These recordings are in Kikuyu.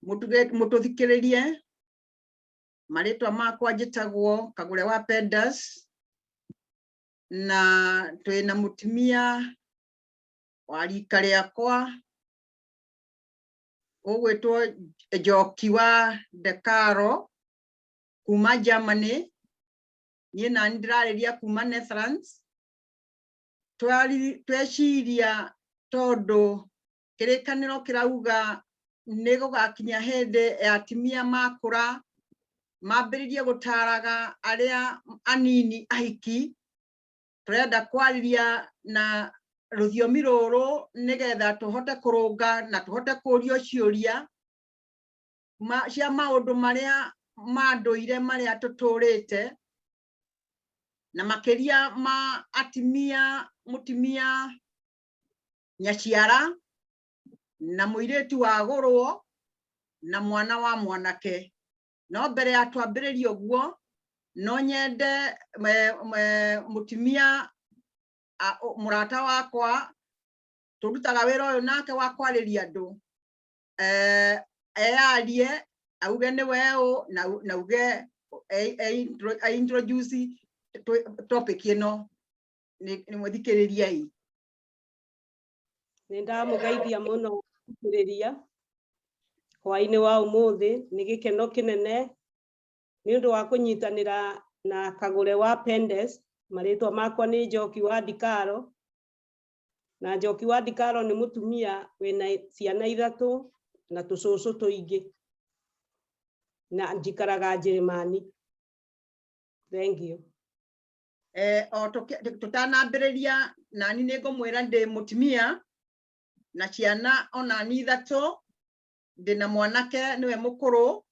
Mũtũthikĩrĩrie. Marĩtwa makwa njĩtagwo Kagũre wa Pendas, na twĩna mũtumia wa rika rĩakwa ũgwĩtwo Njoki wa Ndekaro kuma Germany. Niĩ nani ndĩrarĩria kuma Netherlands. Tweciria tondũ kĩrĩkanĩro kĩrauga nĩ gũgakinya hĩndĩ ya atumia makũra mambĩrĩrie gũtaraga arĩa anini ahiki. Tũrenda kwarĩria na rũthiomi rũrũ nĩgetha tũhote kũrũnga na tũhote kũrio ciũria cia maũndũ marĩa ma ndũire marĩa tũtũrĩte, na makĩria ma atimia, mũtimia nyaciara na mũirĩtu wa gũrwo na mwana wa mwanake. No mbere ya twambĩrĩrie ũguo, no nyende mũtimia mũrata wakwa tũrutaga wĩra ũyũ nake wa kwarĩria andũ, eyarie, auge nĩ we ũ, na uge introduce topic ĩno. Nĩ mũthikĩrĩriei. Nĩ ndamũgeithia mũno thikĩrĩria hwaĩ-inĩ wa ũmũthĩ. Nĩ gĩkeno kĩnene nĩ ũndũ wa kũnyitanĩra na Kagũre wa Pendes. Marĩtwa makwa nĩ Njoki wa Ndikaro, na Njoki wa Ndikaro nĩ mũtumia wĩna ciana 3 na tũcũcũ tũingĩ, na njikaraga Njĩrĩmani. Thank you. O tũtanambĩrĩria, nani nĩ ngũmwĩra ndĩ mũtumia na ciana onani 3. Ndĩna mwanake nĩwe mũkũrũ,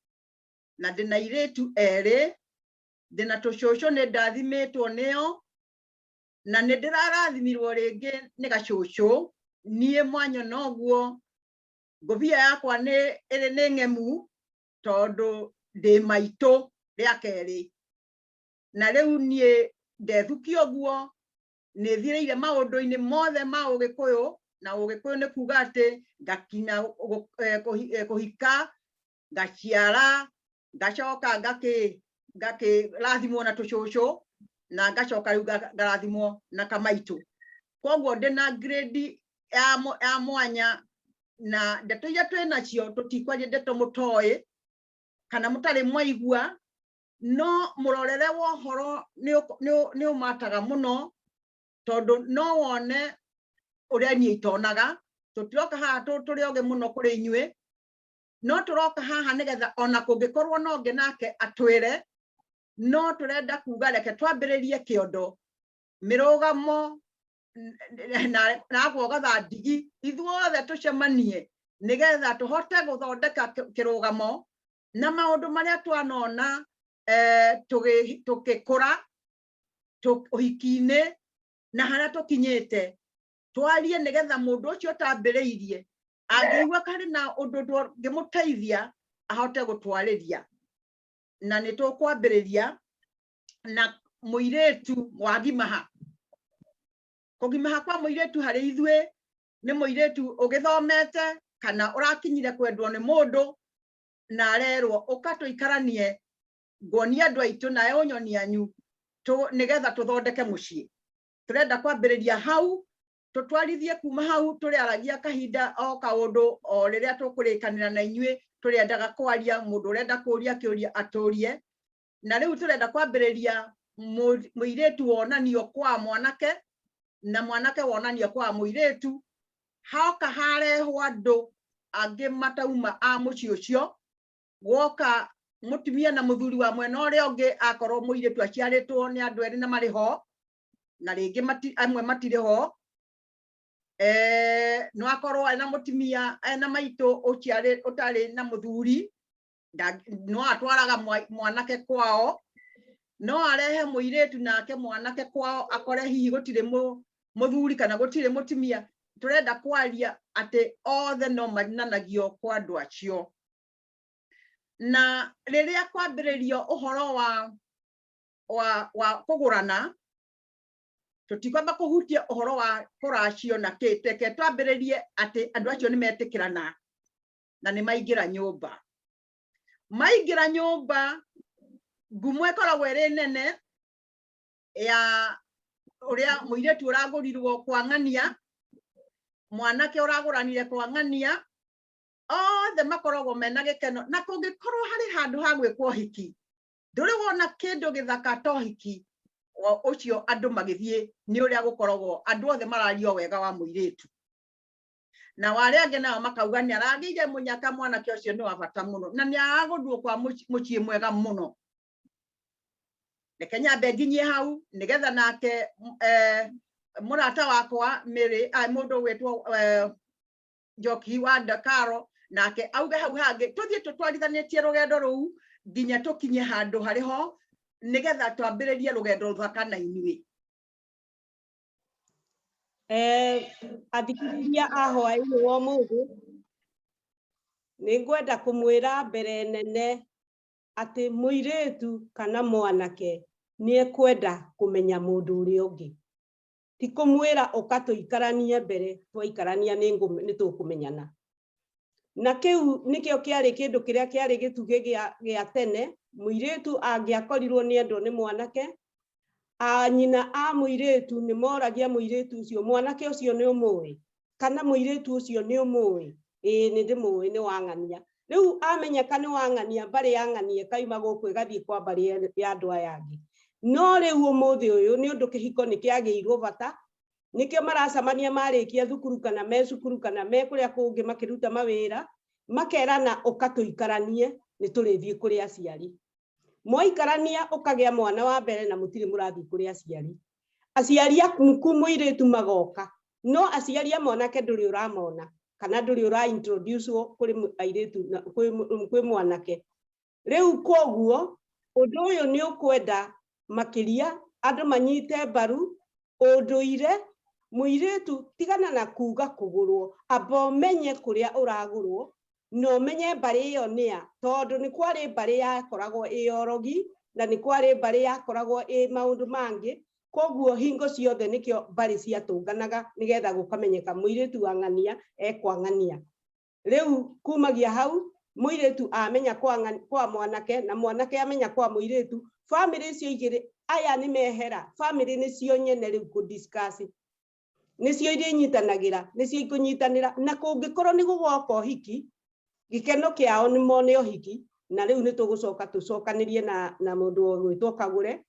na ndĩna airĩtu erĩ, ndĩna tũcũcũ nĩ ndathimĩtwo nĩo, na nĩ ndĩrarathimirwo rĩngĩ nĩ gacũcũ. Niĩ mwanyona ũguo, ngũbia yakwa nĩ ĩrĩ nĩ ng'emu tondũ ndĩ maitũ rĩa kerĩ, na rĩu niĩ ndethukia ũguo nĩ thirĩire maũndũ-inĩ mothe ma ũgĩkũyũ. Na ũgĩkũyũ nĩ kuga atĩ ngakinya kũhika, ngaciara, ngacoka ngakĩrathimwo na tũcũcũ, na ngacoka rĩu ngarathimwo na kamaitũ. Koguo ndĩna grade ya mwanya, na ndeto iria twĩ nacio tũtikwaria ndeto mũtoĩ kana mũtarĩ mwaigua, no mũrorere wa ũhoro nĩ ũmataga mũno, tondũ no wone ũrĩa niĩ itonaga. Tũtiroka haha tũrĩ ogĩ mũno kũrĩ inyuĩ, no tũroka haha nĩgetha ona kũngĩkorwo no ũngĩ nake atwĩre. No tũrenda kuga reke twambĩrĩrie kĩondo mĩrũgamo na kuogatha ndigi, ithuothe tũcemanie nĩgetha tũhote gũthondeka kĩrũgamo na maũndũ marĩa twanona tũgĩkũra ũhiki-inĩ na harĩa tũkinyĩte. Twarie nĩgetha mũndũ ũcio ũtambĩrĩirie angĩigua karĩ na ũndũ ũngĩmũteithia ahote gũtwarĩria. Na nĩ tũkwambĩrĩria na mũirĩtu wagimaha. Kũgimaha kwa mũirĩtu harĩ ithuĩ nĩ mũirĩtu ũgĩthomete kana ũrakinyire kwendwo nĩ mũndũ na arerwo ũka tũikaranie, nguonie andũ aitũ nawe ũnyonie anyu, nĩgetha tũthondeke mũciĩ. Tũrenda kwambĩrĩria hau, tũtwarithie kuma hau. Tũrĩaragia kahinda o kaũndũ o rĩrĩa tũkũrĩkanĩra na inyuĩ. Tũrĩendaga kwaria, mũndũ ũrenda kũria kĩũria atũrie. Na rĩu tũrenda kwambĩrĩria mũirĩtu wonanio kwa mwanake na mwanake wonanio kwa mũirĩtu, hoka harehwo andũ angĩ matauma a mũciĩ ũcio, gwoka mũtumia na mũthuri wa mwena ũrĩa ũngĩ, akorwo mũirĩtu aciarĩtwo nĩ andũ erĩ na marĩ ho, na rĩngĩ amwe matirĩ ho, no akorwo ena mũtumia ena maitũ ũtarĩ na mũthuri, no atwaraga mwanake kwao, no arehe mũirĩtu nake mwanake kwao akore hihi gũtirĩ mũthuri kana gũtirĩ mũtumia. Tũrenda kwaria atĩ othe no marinanagio kwa andũ acio. Na rĩrĩa kwambĩrĩrio ũhoro wa kũgũrana, tũtikwamba kũhutia ũhoro wa kũracio na kĩ. Reke twambĩrĩrie atĩ andũ acio nĩ metĩkĩrana. Na nĩ maingĩra nyũmba, maingĩra nyũmba, ngumo ĩkoragwo ĩrĩ nene ya ũrĩa mũirĩtu ũragũrirwo kwa ng'ania, mwanake ũragũranire kwa ng'ania, othe makoragwo mena gĩkeno. Na kũngĩkorwo harĩ handũ ha gwĩkwo ũhiki, ndũrĩ wona kĩndũ gĩthaka ta ũhiki ũcio. Andũ magĩthiĩ nĩ ũrĩa gũkoragwo andũ othe mararia wega wa mũirĩtu, na warĩa angĩ nao makauga nĩ aragĩire mũnyaka, mwanake ũcio nĩ wa bata mũno na nĩ aragũndwo kwa mũciĩ mwega mũno. Reke nyambe nginyie hau nĩgetha nake mũrata wakwa Mary, mũndũ gwĩtwo Njoki wa Ndakaro, nake auge hau hangĩ, tũthiĩ tũtwarithanĩtie rũgendo rũu nginya tũkinye handũ harĩ ho nĩgetha twambĩrĩrie rũgendo rũthaka na inyuĩ. Athikĩrĩria a hwaĩ-inĩ wa ũmũthĩ, nĩ ngwenda kũmwĩra mbere nene atĩ mũirĩtu kana mwanake nĩ ekwenda kũmenya mũndũ ũrĩa ũngĩ. Ti kũmwĩra ũka tũikaranie mbere, twaikarania nĩ tũkũmenyana. Na kĩu nĩkĩo kĩarĩ kĩndũ kĩrĩa kĩarĩ gĩtugĩ gĩa tene. Mũirĩtu angĩakorirwo nĩ endwo nĩ mwanake, a nyina a mũirĩtu nĩ moragia mũirĩtu ũcio, "Mwanake ũcio nĩ ũmũĩ?" Kana, "Mũirĩtu ũcio nĩ ũmũĩ?" "Ĩĩ, nĩ ndĩmũĩ, nĩ wang'ania." Rĩu amenyeka nĩ wang'ania, mbarĩ ya ng'ania ĩkauma gũkũ ĩgathiĩ kwa mbarĩ ya andũ aya angĩ. No rĩu ũmũthĩ ũyũ, nĩ ũndũ kĩhiko nĩ kĩagĩirwo bata, nĩkĩo maracemania marĩkia thukuru, kana me cukuru, kana me kũrĩa kũngĩ makĩruta mawĩra, makerana, "Ũka tũikaranie, nĩ tũrĩthiĩ kũrĩ aciari." Mwaikarania, ũkagĩa mwana wa mbere na mũtirĩ mũrathiĩ kũrĩ aciari. Aciari aku mũirĩtu magoka, no aciari a mwanake ndũrĩ ũramona kana ndũrĩ ũra introduce kũrĩ airĩtu kwĩ mwanake. Rĩu koguo ũndũ ũyũ nĩ ũkwenda makĩria andũ manyite mbaru ũndũire. Mũirĩtu, tigana na kuga kũgũrwo, amba ũmenye kũrĩa ũragũrwo na ũmenye mbarĩ ĩyo nĩa, tondũ nĩ kwarĩ mbarĩ yakoragwo ĩ orogi na nĩ kwarĩ mbarĩ yakoragwo ĩ maũndũ mangĩ. Koguo hingo ciothe nĩkĩo mbarĩ ciatũnganaga nĩgetha gũkamenyeka mũirĩtu wa ng'ania ekwa ng'ania. Rĩu kumagia hau mũirĩtu amenya kwa mwanake na mwanake amenya kwa mũirĩtu, bamĩrĩ icio igĩrĩ aya nĩ mehera. Bamĩrĩ nĩcio nyene rĩu kũ discuss, nĩcio irĩnyitanagĩra, nĩcio ikũnyitanĩra, na kũngĩkorwo nĩ gũgoka ũhiki, gĩkeno kĩao nĩ mone ũhiki. Na rĩu nĩ tũgũcoka tũcokanĩrie na mũndũ ũgwĩtwo Kagũre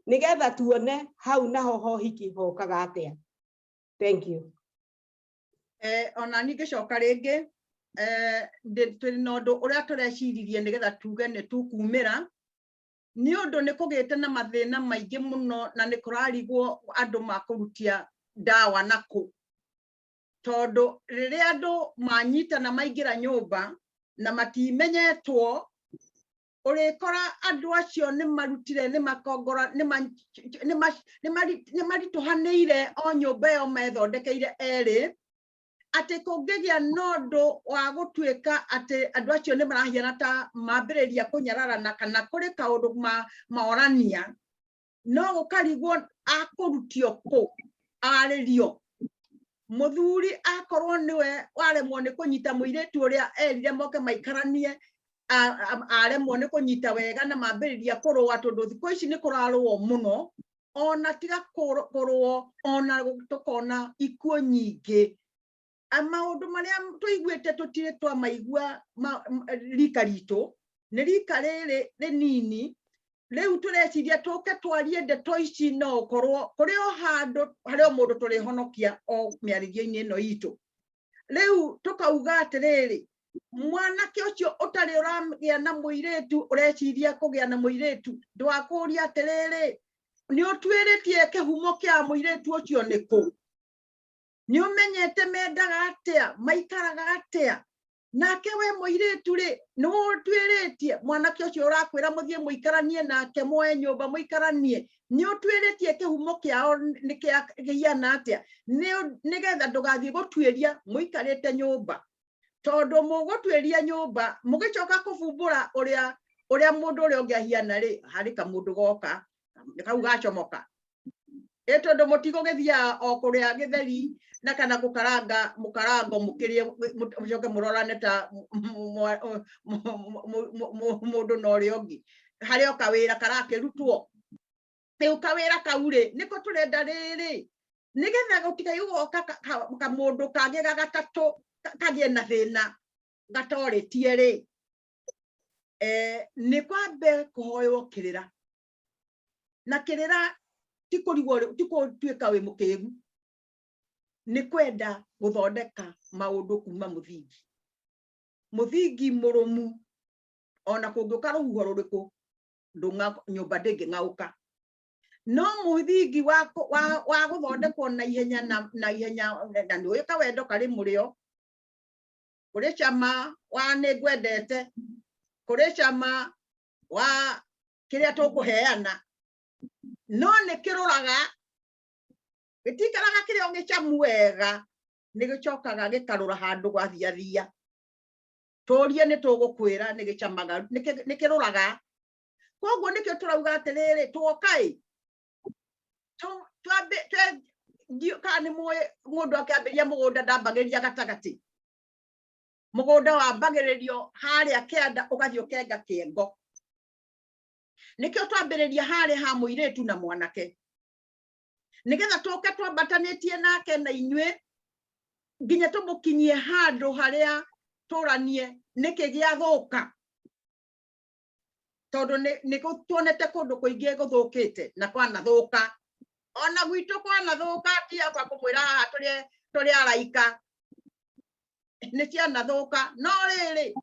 nĩgetha tuone hau naho hohiki hokaga atĩa. Thank you. Ona niĩ ngĩcoka rĩngĩ, twĩ na ũndũ ũrĩa tũreciririe nĩgetha tuge nĩ tũkumĩra, nĩ ũndũ nĩ kũgĩte na mathĩna maingĩ mũno na nĩ kũrarigwo andũ makũrutia ndawa nakũ, tondũ rĩrĩa andũ manyitana maingĩra nyũmba na matimenyetwo, ũrĩkora andũ acio nĩ marutire nĩ makongora nĩ maritũhanĩire o nyũmba ĩyo methondekeire erĩ, atĩ kũngĩgĩa na ũndũ wa gũtuĩka atĩ andũ acio nĩ marahiana ta mambĩrĩria kũnyararana kana kũrĩ kaũndũ maorania, no gũkarigwo akũrutio kũ arĩrio. Mũthuri akorwo nĩwe waremwo nĩ kũnyita mũirĩtu ũrĩa erire moke maikaranie, aremwo nĩ kũnyita wega na mambĩrĩria kũrũa, tondũ thikũ ici nĩ kũrarũo mũno, ona tiga kũrũo, ona tũkona ikuũ nyingĩ. Maũndũ marĩa tũiguĩte tũtirĩ twamaigua rika ritũ, nĩ rika rĩrĩ rĩnini. Rĩu tũreciria tũke twarie ndeto ici, no ũkorwo kũrĩ o handũ harĩ o mũndũ tũrĩhonokia o mĩarĩrio-inĩ ĩno itũ. Rĩu tũkauga atĩrĩrĩ, mwanake ũcio ũtarĩ ũragĩa na mũirĩtu, ũreciria kũgĩa na mũirĩtu, ndwakũria atĩrĩrĩ, nĩ ũtuĩrĩtie kĩhumo kĩa mũirĩtu ũcio nĩ kũ? Nĩ ũmenyete mendaga atĩa, maikaraga atĩa? Nake we mũirĩtu rĩ, nĩ ũtuĩrĩtie mwanake ũcio ũrakwĩra mũthiĩ mũikaranie nake, muoe nyũmba mũikaranie, nĩ ũtuĩrĩtie kĩhumo kĩao nĩ kĩhiana atĩa? Nĩgetha ndũgathiĩ gũtuĩria mũikarĩte nyũmba, tondũ mũgũtuĩria nyũmba mũgĩcoka kũbumbũra ũrĩa mũndũ ũrĩa ũngĩ ahiana rĩ, harĩ kamũndũ goka kau gacomoka. Ĩ tondũ mũtigũgĩthiaga o kũrĩa gĩtheri na kana gũkaranga mũkarango mũkĩrĩe mũcoke mũrorane ta mũndũ na ũrĩa ũngĩ. Harĩ o kawĩra karakĩrutwo. Rĩu kawĩra kau rĩ, nĩko tũrenda rĩrĩ, nĩgetha gũtigai gũgoka kamũndũ kangĩ ga gatatũ kagĩe na thĩna gatorĩtie rĩ, nĩ kwambe kũhoywo kĩrĩra. Na kĩrĩra ti kũrigwo, ti gũtuĩka wĩ mũkĩgu, nĩ kwenda gũthondeka maũndũ kuma mũthingi. Mũthingi mũrũmu, ona kũngĩũka rũhuho rũrĩkũ, nyũmba ndĩngĩng'aũka. No mũthingi wa gũthondekwo na ihenya na ihenya, na nĩ ũĩ kawendo karĩ mũrĩo, kũrĩ cama wa nĩ ngwendete, kũrĩ cama wa kĩrĩa tũkũheana, no nĩ kĩrũraga, gĩtikaraga kĩrĩ o gĩcamu wega, nĩ gĩcokaga gĩkarũra handũ gwathiathia. Tũrie nĩ tũgũkwĩra nĩ gĩcamaga, nĩ kĩrũraga. Koguo nĩkĩo tũrauga atĩrĩrĩ, tuoka-ĩ, twambe kana nĩ mũĩ mũndũ akĩambĩrĩria mũgũnda ndambagĩrĩria gatagatĩ. Mũgũnda wambagĩrĩrio harĩa kĩanda ũgathiĩ ũkenga kĩengo. Nĩkĩo twambĩrĩria harĩa ha mũirĩtu na mwanake, nĩgetha tũke twambatanĩtie nake na inyuĩ nginya tũmũkinyie handũ harĩa tũranie nĩkĩ gĩathũka, tondũ nĩ tuonete kũndũ kũingĩ gũthũkĩte na kwanathũka. Ona gwitũ kwanathũka, ti akwa kũmwĩra haha tũrĩ araika, nĩ cianathũka. No rĩrĩ,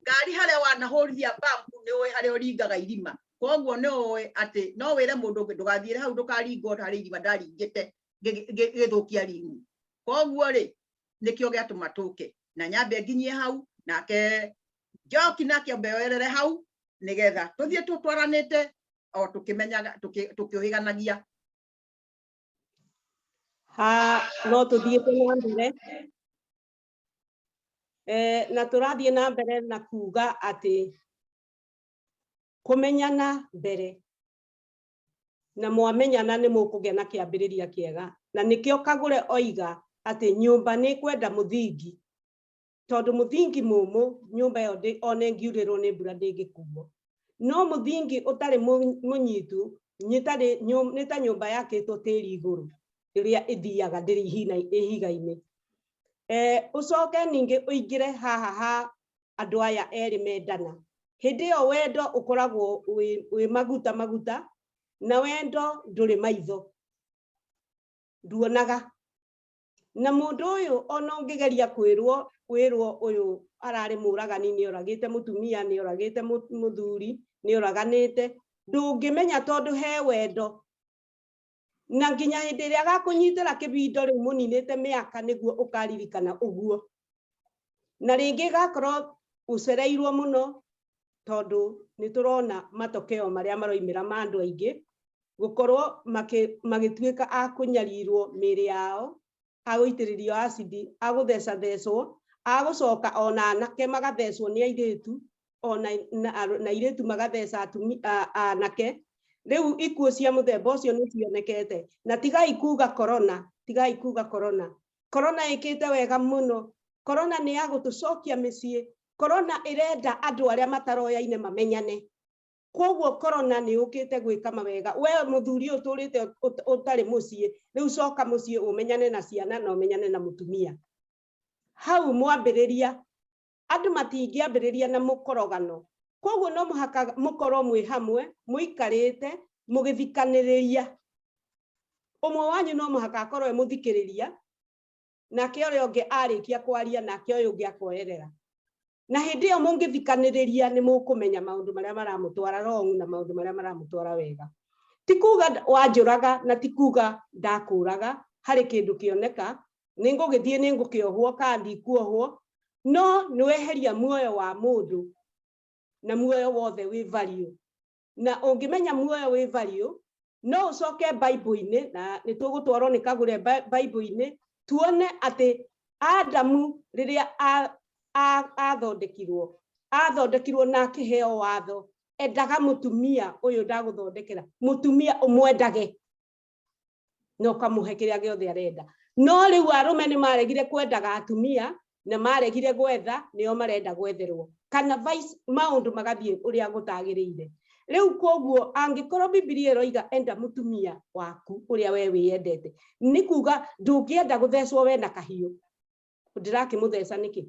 ngari harĩa wanahũrithia bambu nĩ ũĩ harĩa ũringaga irima, koguo nĩ ũĩ atĩ no wĩre mũndũ ũngĩ ndũgathiĩre hau, ndũkaringwo harĩ irima ndaringĩte gĩthũkia rimu. Koguo rĩ, nĩkĩo gĩatũma tũke na nyambe nginyie hau, nake Njoki nake ambe oyerere hau, nĩgetha tũthiĩ tũtwaranĩte o tũkĩmenyaga tũkĩũhĩganagia. Ha no tũthiĩte na mbere na tũrathiĩ na mbere na kuga atĩ kũmenyana mbere na mwamenyana nĩ mũkũgĩa na kĩambĩrĩria kĩega, na nĩkĩo Kagũre oiga atĩ nyũmba nĩ ĩkwenda mũthingi, tondũ mũthingi mũmũ nyũmba ĩyo ona ĩngiurĩrwo nĩ mbura ndĩngĩkuo. No mũthingi ũtarĩ mũnyitu nĩ ta nyũmba yakĩtwo tĩri igũrũ ĩrĩa ĩthiaga ndĩrĩ ihiga-inĩ. Ũcoke ningĩ ũingĩre haha ha andũ aya erĩ mendana. Hĩndĩ ĩyo wendo ũkoragwo wĩ maguta maguta, na wendo ndũrĩ maitho, nduonaga. Na mũndũ ũyũ ona ũngĩgeria kwĩrwo wĩrwo ũyũ ararĩ mũragani, nĩ oragĩte mũtumia, nĩ oragĩte mũthuri, nĩ oraganĩte, ndũngĩmenya tondũ he wendo. Na nginya hĩndĩ ĩrĩa agakũnyitĩra kĩbindo rĩu mũninĩte mĩaka nĩguo ũkaririkana ũguo. Na rĩngĩ gakorwo ũcereirwo mũno, tondũ nĩ tũrona matokeo marĩa maroimĩra ma andũ aingĩ gũkorwo magĩtuĩka a kũnyarirwo mĩĩrĩ yao, a gũitĩrĩrio acidi, a gũthecathecwo, a gũcoka ona anake magathecwo nĩ airĩtu, ona na airĩtu magatheca anake. Rĩu ikuũ cia mũthemba ũcio nĩ cionekete. Na tigai kuga corona, tigai kuga corona. Corona ĩkĩte wega mũno. Corona nĩ ya gũtũcokia mĩciĩ. Corona ĩrenda andũ arĩa mataroyaine mamenyane. Koguo corona nĩ yũkĩte gwĩka mawega. We mũthuri ũyũ ũtũrĩte ũtarĩ mũciĩ, rĩu coka mũciĩ ũmenyane na ciana na ũmenyane na mũtumia. Hau mwambĩrĩria, andũ matingĩambĩrĩria na mũkorogano. Koguo no mũhaka mũkorwo mwĩ hamwe, mũikarĩte, mũgĩthikanĩrĩria. Ũmwe wanyu no mũhaka akorwo e mũthikĩrĩria, nake ũrĩa ũngĩ arĩkia kwaria, nake ũyũ ũngĩ akoerera. Na hĩndĩ ĩyo mũngĩthikanĩrĩria nĩ mũkũmenya maũndũ marĩa maramũtwara wrong na maũndũ marĩa maramũtwara wega. Ti kuga wanjũraga na ti kuga ndakũraga, harĩ kĩndũ kĩoneka, nĩ ngũgĩthiĩ nĩ ngũkĩohwo kana ndikuohwo, no nĩ weheria muoyo wa mũndũ na muoyo wothe wĩ value. Na ũngĩmenya muoyo wĩ value, no ũcoke Bible-inĩ, na nĩ tũgũtwarwo nĩ Kagũre Bible-inĩ, tuone atĩ Adamu rĩrĩa athondekirwo, athondekirwo na akĩheo watho, endaga mũtumia ũyũ ndagũthondekera, mũtumia ũmwendage. Na ũkamũhe kĩrĩa gĩothe arenda. No rĩu arũme nĩ maregire kwendaga atumia na maregire gwetha, nĩo marenda gwetherwo kana vice, maũndũ magathiĩ ũrĩa gũtagĩrĩire. Rĩu koguo angĩkorwo Bibilia ĩroiga enda mũtumia waku ũrĩa we wĩyendete, nĩ kuga ndũngĩenda gũthecwo we na kahiũ, ndĩrakĩmũtheca nĩkĩ?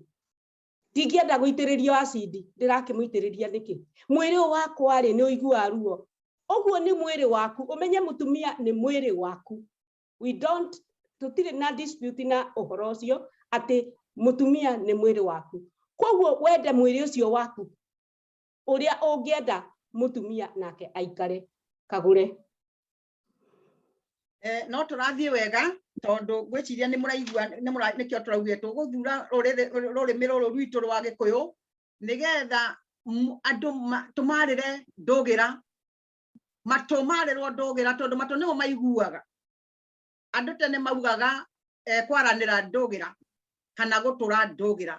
Ndingĩenda gũitĩrĩrio acidi, ndĩrakĩmũitĩrĩria nĩkĩ? Mwĩrĩ ũyũ wakwa rĩ, nĩ ũiguaga ruo. Ũguo nĩ mwĩrĩ waku, ũmenye mũtumia nĩ mwĩrĩ waku. We don't, tũtirĩ na dispute na ũhoro ũcio atĩ mũtumia nĩ mwĩrĩ waku. Koguo wende mwĩrĩ ũcio waku ũrĩa ũngĩenda mũtumia nake aikare. Kagũre. No tũrathiĩ wega tondũ ngwĩciria nĩ mũraigua nĩkĩo tũraugire tũgũthura rũrĩmĩ rũrũ rwitũ rwa Gĩkũyũ nĩgetha andũ tũmarĩre ndũgĩra, matũ marĩrwo ndũgĩra, tondũ matũ nĩmo maiguaga. Andũ tene maugaga kwaranĩra ndũgĩra kana gũtũra ndũgĩra.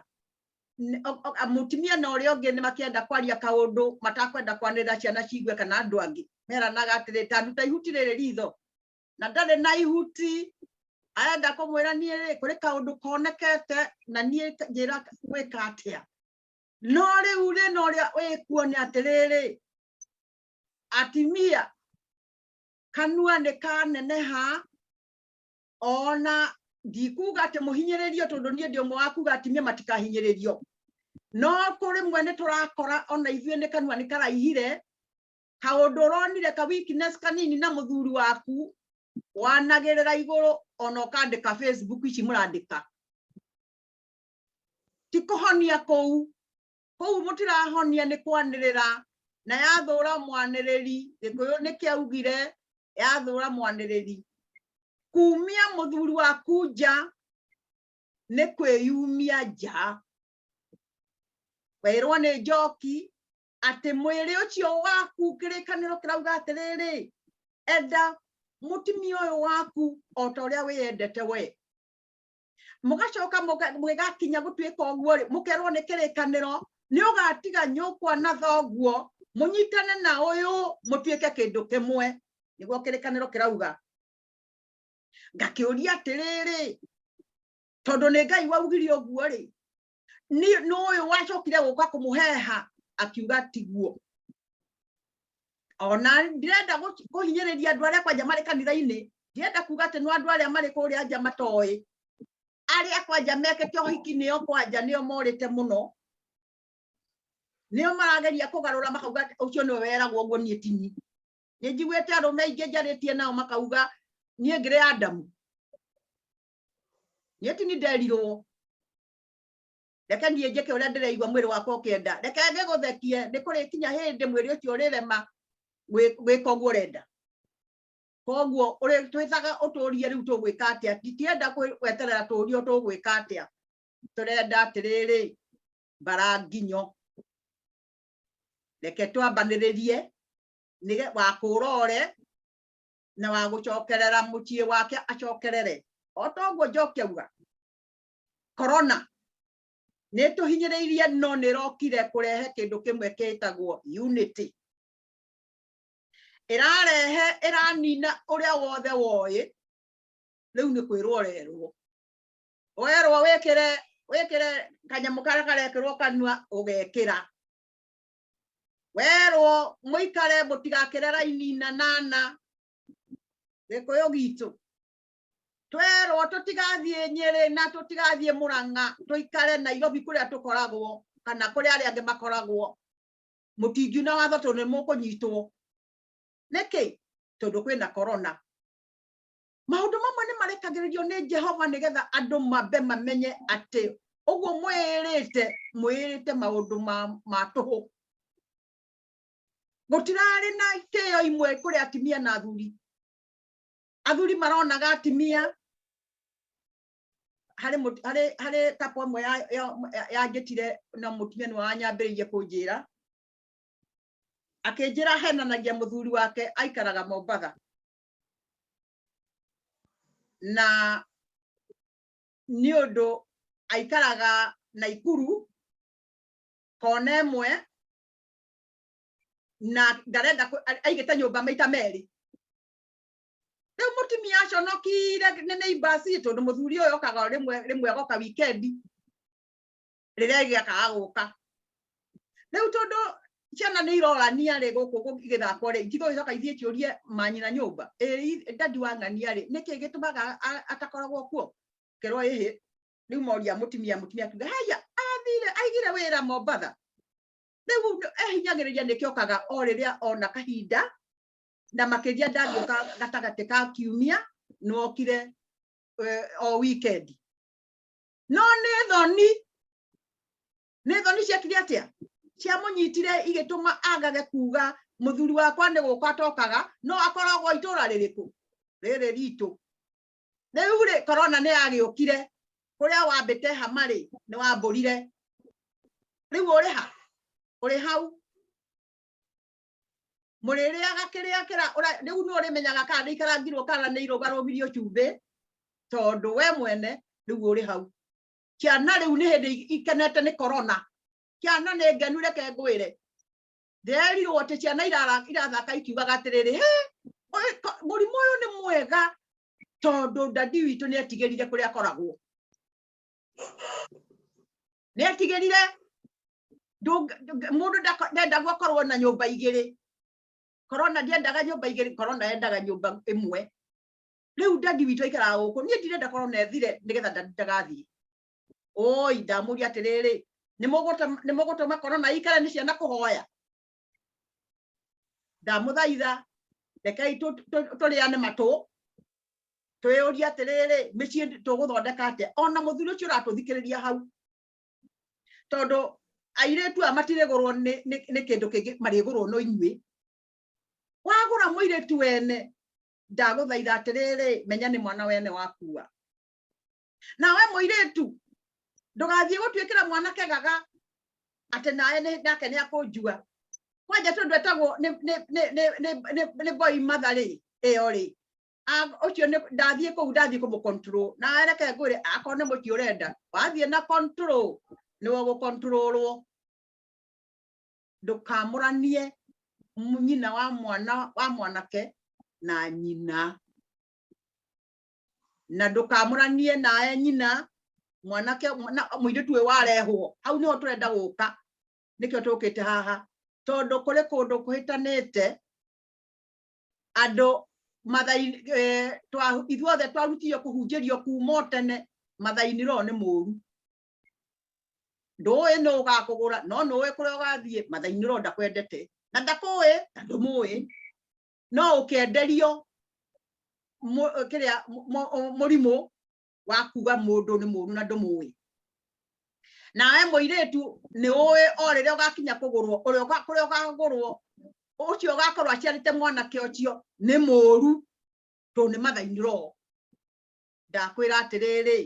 Mũtumia na ũrĩa ũngĩ nĩ makĩenda kwaria kaũndũ matakwenda kwanĩrĩra ciana ciigue kana andũ angĩ, meranaga atĩrĩ, ta nduta ihuti rĩrĩ ritho, na ndarĩ na ihuti, arenda kũmwĩra niĩ rĩ kũrĩ kaũndũ konekete na niĩ njĩra gwĩka atĩa. No rĩu rĩ, na ũrĩa wĩkuo nĩ atĩrĩrĩ, atimia kanua nĩ kaneneha. Ona ndikuga atĩ mũhinyĩrĩrio, tondũ niĩ ndĩ ũmwe wa kuga atimia matikahinyĩrĩrio, no kũrĩ mwe nĩ tũrakora ona ithuĩ nĩ kanua nĩ karaihire. Kaũndũ ũronire ka weakness kanini na mũthuri waku, wanagĩrĩra igũrũ, ona ũkandĩka Facebook ici mũrandĩka. Ti kũhonia kũu, kũu mũtirahonia, nĩ kwanĩrĩra. Na yathũra mwanĩrĩri, Gĩkũyũ nĩ kĩaugire yathũra mwanĩrĩri. Kumia mũthuri waku nja nĩ kwĩyumia nja. Werwo nĩ njoki atĩ mwĩrĩ ũcio waku, kĩrĩkanĩro kĩrauga atĩrĩrĩ, enda mũtumia ũyũ waku o ta ũrĩa wĩyendete we. Mũgacoka mũgĩgakinya gũtuĩka ũguo rĩ, mũkerwo nĩ kĩrĩkanĩro nĩ ũgatiga nyũkwa na thoguo, mũnyitane na ũyũ mũtuĩke kĩndũ kĩmwe, nĩguo kĩrĩkanĩro kĩrauga. Ngakĩũria atĩrĩrĩ, tondũ nĩ Ngai waugire ũguo rĩ, nĩ ũyũ wacokire gũka kũmũheha akiuga tiguo? Ona ndirenda kũhinyĩrĩria andũ arĩa kwanja marĩ kanitha-inĩ, ndirenda kuga atĩ no andũ arĩa marĩ kũrĩa nja matoĩ, arĩa kwanja mekĩte ũhiki nĩo kwanja nĩo morĩte mũno, nĩo marageria kũgarũra makauga atĩ ũcio nĩwe weragwo ũguo, niĩ tini. Nĩ njiguĩte arũme aingĩ njarĩtie nao makauga niĩ ngĩrĩ Adamu, niĩ tini nderirwo, reke niĩ njĩke ũrĩa ndĩraigua mwĩrĩ wakwa ũkĩenda. Reke ngĩgũthekie, nĩ kũrĩkinya hĩndĩ mwĩrĩ ũcio ũrĩrema gwĩka ũguo ũrenda. Koguo twĩtaga ũtũrie rĩu tũgwĩka atĩa? Titienda gweterera tũrio tũgwĩka atĩa. Tũrenda atĩrĩrĩ, mbara nginyo, reke twambanĩrĩrie nĩge wakũra ore na wa gũcokerera mũciĩ wake acokerere. O toguo njoki auga, corona nĩ tũhinyĩrĩirie, no nĩ ĩrokire kũrehe kĩndũ kĩmwe kĩtagwo unity. Ĩrarehe, ĩranina ũrĩa wothe woĩ. Rĩu nĩ kwĩrwo ũrerwo, werwo wĩkĩre wĩkĩre kanyamũ karĩa karekĩrwo kanua, ũgekĩra. Werwo mũikare mũtigakĩre raini na nana, Gĩkũyũ gitũ twerwo tũtigathiĩ Nyĩrĩ na tũtigathiĩ Mũrang'a, tũikare Nairobi kũrĩa tũkoragwo kana kũrĩa arĩa angĩ makoragwo. Mũtingiuna watho tondũ nĩ mũkũnyitwo. Nĩkĩ? Tondũ kwĩna corona. Maũndũ mamwe nĩ marekagĩrĩrio nĩ Jehova nĩgetha andũ mambe mamenye atĩ ũguo mwĩrĩte mwĩrĩte maũndũ ma tũhũ. Gũtirarĩ na itĩo imwe kũrĩ atimia na athuri. Athuri maronaga atimia harĩ harĩ kapo ĩmwe yanjĩtire na mũtumia nĩwe wanyambĩrĩirie kũnjĩra, akĩnjĩra henanagia mũthuri wake aikaraga Mombatha, na nĩ ũndũ aikaraga Naikuru kona ĩmwe, na ndarenda aigĩte nyũmba maita merĩ. Rĩu mũtumia aconokire nĩ neighbors tondũ mũthuri ũyũ okaga o rĩmwe rĩmwe agoka weekend rĩrĩa ĩngĩ akaga gũka. Rĩu tondũ ciana nĩ irorania rĩ gũkũ igĩthakwo rĩ, itigũgĩcoka ithiĩ ciũrie manyina nyũmba, ĩ dadi wa ng'ania rĩ, nĩkĩ gĩtũmaga atakoragwo kuo? Kerwo ĩhĩ. Rĩu moria mũtumia, mũtumia akiuga haya, athire aigire wĩra Mombatha, rĩu ehinyagĩrĩria nĩkĩo okaga o rĩrĩa ona kahinda, na makĩria ndangĩũka gatagatĩ ka kiumia, nĩwokire o weekend. No nĩ thoni, nĩ thoni ciekire atĩa? Ciamũnyitire igĩtũma agage kuga mũthuri wakwa nĩ gũka atokaga, no akoragwo itũra rĩrĩkũ rĩrĩ ritũ. Rĩu rĩ, korona nĩ yagĩũkire, kũrĩa wambĩte hama rĩ, nĩ wambũrire. Rĩu ũrĩ ha? Ũrĩ hau mũrĩrĩaga kĩrĩa kĩra rĩu nĩ ũrĩmenyaga kana nĩ ikarangirwo kana nĩ irũgarũgirio cumbĩ, tondũ we mwene rĩu ũrĩ hau. Ciana rĩu nĩ hĩndĩ ikenete nĩ korona, ciana nĩ ngenu. Reke ngwĩre, nderirwo atĩ ciana irathaka ikiugaga atĩrĩrĩ, "Hĩ, mũrimũ ũyũ nĩ mwega tondũ dadi witũ nĩ etigĩrire kũrĩa akoragwo, nĩ etigĩrire." Mũndũ ndendagwo akorwo na nyũmba igĩrĩ. Korona ndiendaga nyũmba igĩrĩ, korona yendaga nyũmba ĩmwe. Rĩu dadi witũ aikaraga gũkũ, niĩ ndirenda korona ĩthire nĩgetha dadi ndagathiĩ. Oi, ndamũria atĩrĩrĩ, nĩ mũgũtũma korona ikare nĩ ciana kũhoya? Ndamũthaitha, rekei tũrĩane matũ, twĩyũrie atĩrĩrĩ, mĩciĩ tũgũthondeka atĩa? Ona mũthuri ũcio ũratũthikĩrĩria hau, tondũ airĩtu aya matirĩgũrwo nĩ kĩndũ kĩngĩ, marĩgũrwo no inyuĩ. Wagũra mũirĩtu wene, ndagũthaitha atĩrĩrĩ, menya nĩ mwana wene wakua. Nawe mũirĩtu, ndũgathiĩ gũtuĩkĩra mwanake gaga atĩ nawe nake nĩ akũnjua kwanja, tondũ etagwo nĩ boy mother rĩ, ĩyo rĩ, ũcio nĩ ndathiĩ kũu, ndathiĩ kũmũ control. Na reke ngwĩre, akorwo nĩ mũciĩ ũrenda, wathiĩ na control nĩwe ũgũcontrolwo. Ndũkamũranie nyina wa mwana wa mwanake na nyina, na ndũkamũranie nae nyina mwanake na mũirĩtu ũyũ warehwo. Hau nĩho tũrenda gũka, nĩkĩo tũkĩte haha, tondũ kũrĩ kũndũ kũhĩtanĩte andũ mathai ithuothe twarutire kũhunjĩrio kuma o tene, mathainĩ-ro nĩ mũru, ndũĩ nũ ũgakũgũra, no nũĩ kũrĩa ũgathiĩ. Mathainĩ-ro ndakwendete na ndakũĩ na ndũmũĩ, no ũkĩenderio kĩrĩa mũrimũ wa kuga mũndũ nĩ mũru na ndũmũĩ. Nawe mũirĩtu, nĩ ũĩ o rĩrĩa ũgakinya kũgũrwo, ũrĩa kũrĩa ũkagũrwo, ũcio ũgakorwo aciarĩte mwanake ũcio nĩ mũru, tondũ nĩ mathainĩ-ro. Ndakwĩra atĩrĩrĩ,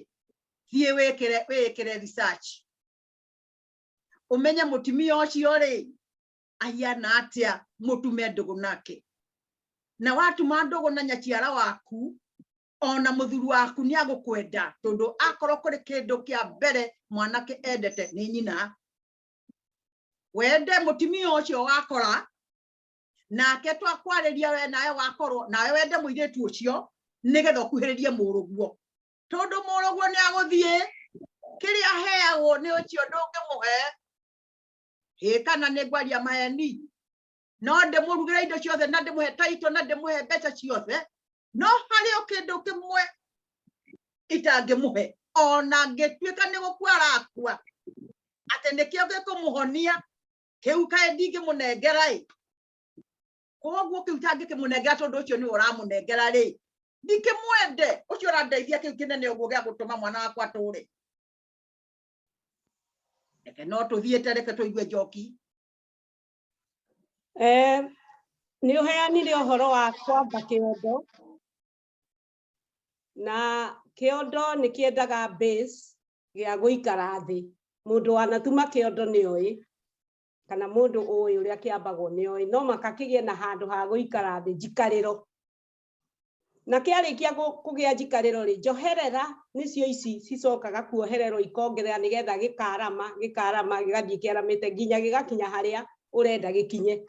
thiĩ wĩkĩre research, ũmenye mũtumia ũcio rĩ ahiana atĩa, mũtume ndũgũ nake. Na watuma ndũgũ na nyaciara waku, ona mũthuri waku nĩ agũkwenda, tondũ akorwo kũrĩ kĩndũ kĩa mbere mwanake endete nĩ nyina. Wende mũtumia ũcio wakora nake, twakwarĩria we nawe wakorwo nawe wende mũirĩtu ũcio, nĩgetha ũkuhĩrĩrie mũrũguo, tondũ mũrũguo nĩ agũthiĩ kĩrĩa aheagwo nĩ ũcio ndũngĩmũhe. Ĩ kana nĩ ngwaria maheni? No ndĩmũrugĩre indo ciothe na ndĩmũhe taito na ndĩmũhe mbeca ciothe, no harĩ o kĩndũ kĩmwe itangĩmũhe ona ngĩtuĩka nĩ gũkua arakua, atĩ nĩkĩo gĩkũmũhonia. Kĩu kaĩ ndingĩmũnengera ĩ. Koguo kĩu tangĩkĩmũnengera, tondũ ũcio nĩwe ũramũnengera rĩ, ndikĩmwende ũcio ũrandeithia kĩu kĩnene ũguo gĩa gũtũma mwana wakwa atũre. Reke no tũthiĩte, reke tũigue njoki. Nĩ ũheanire ũhoro wa kwamba kĩondo, na kĩondo nĩ kĩendaga base gĩa gũikara thĩ. Mũndũ wanatuma kĩondo nĩ oĩ, kana mũndũ ũĩ ũrĩa kĩambagwo nĩ oĩ, no maka kĩgĩe na handũ ha gũikara thĩ, njikarĩro. Na kĩarĩkia kũgĩa njikarĩro rĩ, njoherera nĩcio ici cicokaga kuohererwo ikongerera, nĩgetha gĩkarama gĩkarama gĩgathiĩ kĩaramĩte nginya gĩgakinya harĩa ũrenda gĩkinye.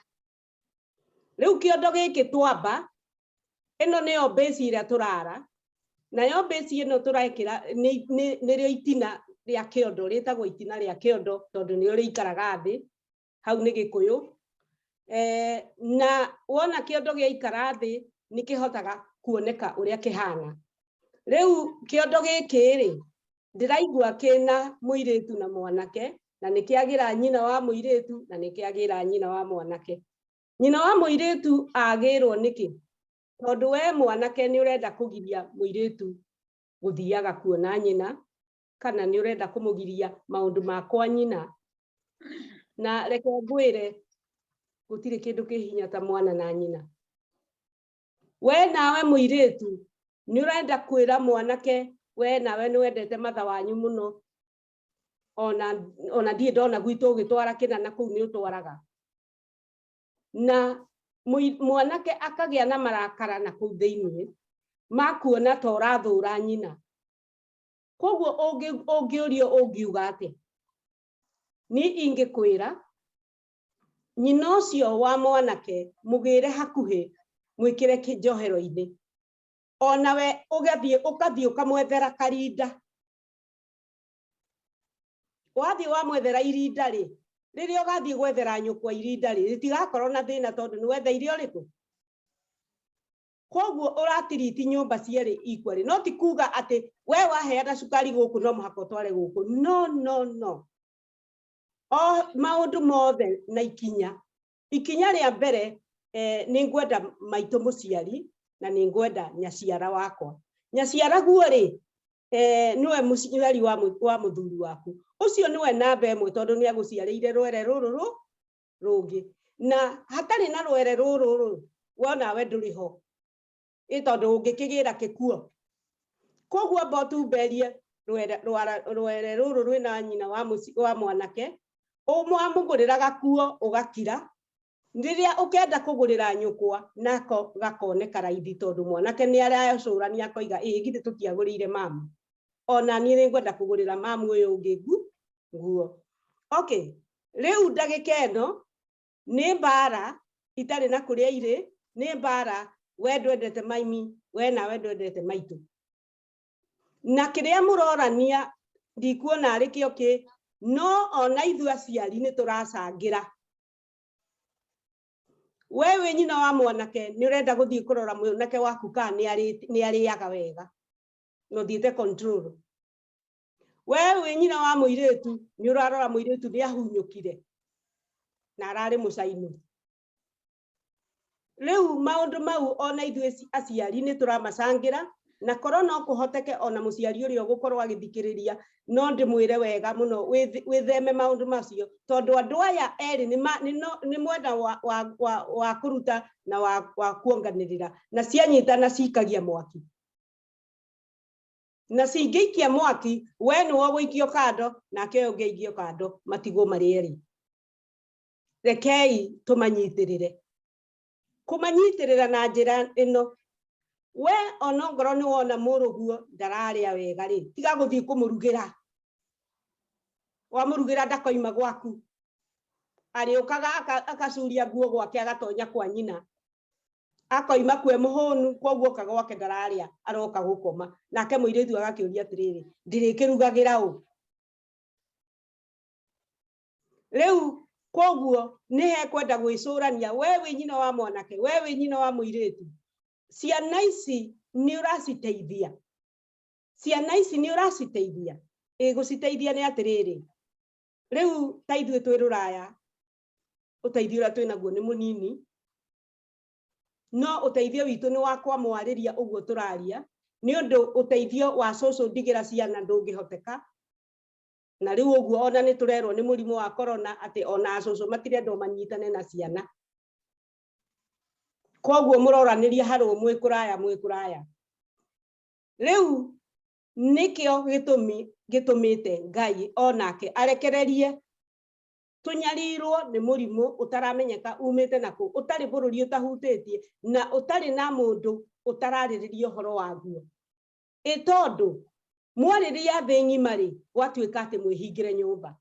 Rĩu kĩondo gĩkĩ twamba, Ĩno nĩyo base ĩrĩa tũrara nayo. Base ĩno tũrekĩra nĩrĩo itina rĩa kĩondo, rĩtagwo itina rĩa kĩondo tondũ nĩrĩo rĩikaraga thĩ hau nĩ Gĩkũyũ. Na wona kĩondo gĩaikara thĩ, nĩ kĩhotaga kuoneka ũrĩa kĩhana. Rĩu kĩondo gĩkĩ rĩ, ndĩraigua kĩna mũirĩtu na mwanake, na nĩ kĩagĩra nyina wa mũirĩtu na nĩ kĩagĩra nyina wa mwanake. Nyina wa mũirĩtu agĩrwo nĩkĩ? Tondũ we mwanake nĩ ũrenda kũgiria mũirĩtu gũthiaga kuona nyina, kana nĩ ũrenda kũmũgiria maũndũ ma kwa nyina. Na reke ngwĩre, gũtirĩ kĩndũ kĩ hinya ta mwana na nyina. We nawe mũirĩtu nĩ ũrenda kwĩra mwanake, we nawe nĩ wendete matha wanyu mũno, ona ndirĩ ndona gwitũ ũgĩtwara kĩna na kũu nĩ ũtwaraga. Na mwanake akagĩa na marakara na kũu thĩiniĩ makuona ta ũrathũra nyina. Koguo ũngĩũrio ũngiuga atĩa? Ni ingĩkwĩra nyina ũcio wa mwanake mũgĩre hakuhĩ, mwĩkĩre njohero-inĩ, onawe ũgathiĩ ũkathiĩ ũkamwethera karinda. Wathiĩ wamwethera irinda rĩ, rĩrĩa ũgathiĩ gwethera nyũkwa irinda rĩ, rĩtigakorwo na thĩna tondũ nĩ wetheire ũrĩkũ. Koguo ũratiriti nyũmba cierĩ equally. No ti kuga atĩ we waheana cukari gũkũ no mũhaka ũtware gũkũ. No, no, no. O maũndũ mothe na ikinya. Ikinya rĩa mbere, nĩ ngwenda maitũ mũciari na nĩ ngwenda nyaciara wakwa. Nyaciara guo rĩ, nĩwe mũciari wa mũthuri waku. Ũcio nĩwe namba ĩmwe tondũ nĩ agũciarĩire rwere rũrũ rũngĩ. Na hatarĩ na rwere rũrũ rũ, we onawe ndũrĩ ho. Ĩ tondũ ũngĩkĩgĩra kĩkuo. Koguo amba ũtumberie rwere rũrũ rwĩna nyina wa mwanake, wamũgũrĩra gakuo ũgakira. Rĩrĩa ũkenda kũgũrĩra nyũkwa nako gakoneka raithi tondũ mwanake nĩ aracũrania akoiga, ĩ githĩ tũtiagũrĩire mamu, ona niĩ nĩ ngwenda kũgũrĩra mamu ũyũ ũngĩ nguo. Okay, rĩu ndagĩka ĩno nĩ mbara itarĩ na kũrĩa irĩ, nĩ mbara we ndwendete maimi, we nawe ndwendete maitũ. Na kĩrĩa mũrorania ndikuona arĩ kĩo kĩ, no ona ithuĩ aciari nĩ tũracangĩra. We wĩ nyina wa mwanake nĩ ũrenda gũthiĩ kũrora mwanake waku kana nĩ arĩaga wega na ũthiĩte control. We wĩ nyina wa mũirĩtu nĩ ũrarora mũirĩtu nĩ ahunyũkire na ararĩ mũcainu. Rĩu maũndũ mau ona ithuĩ aciari nĩ tũramacangĩra. Na korwo no kũhoteke ona mũciari ũrĩa ũgũkorwo agĩthikĩrĩria, no ndĩmwĩre wega mũno wĩtheme maũndũ macio, tondũ andũ aya erĩ nĩ mwena wa kũruta na wa kuonganĩrĩra, na cianyitana cikagia mwaki, na cingĩikia mwaki, we nĩwe ũgũikio kando nake ũyũ ũngĩ aikio kando, matigwo marĩ erĩ. Rekei tũmanyitĩrĩre, kũmanyitĩrĩra na njĩra ĩno: we ona ongorwo nĩ wona mũrũguo ndararĩa wega rĩ, tiga gũthiĩ kũmũrugĩra. Wamũrugĩra ndakoima gwaku, arĩũkaga akacuria nguo gwake, agatonya kwa nyina, akoima kwe mũhũnu, koguo oka gwake ndararĩa, aroka gũkoma. Nake mũirĩtu agakĩũria atĩrĩrĩ, ndĩrĩkĩrugagĩra ũ rĩu? Koguo nĩ hekwenda gwĩcũrania, we wĩ nyina wa mwanake, we wĩ nyina wa mũirĩtu, ciana ici nĩ ũraciteithia? Ciana ici nĩ ũraciteithia? Ĩ gũciteithia nĩ atĩrĩrĩ, rĩu ta ithuĩ twĩ rũraya, ũteithio ũrĩa twĩ naguo nĩ mũnini, no ũteithio witũ nĩ wa kwamwarĩria ũguo tũraria, nĩ ũndũ ũteithio wa cũcũ ndigĩra ciana ndũngĩhoteka. Na rĩu ũguo ona nĩ tũrerwo nĩ mũrimũ wa corona atĩ ona acũcũ matirendwo manyitane na ciana. Koguo mũroranĩria harũ mwĩ kũraya, mwĩ kũraya. Rĩu nĩkĩo gĩtũmi gĩtũmĩte Ngai onake arekererie tũnyarirwo nĩ mũrimũ ũtaramenyeka umĩte nakũ, ũtarĩ bũrũri ũtahutĩtie na ũtarĩ na mũndũ ũtararĩrĩria ũhoro waguo. Ĩ tondũ mwarĩria thĩ ng'ima rĩ, gwatuĩka atĩ mwĩhingĩre nyũmba,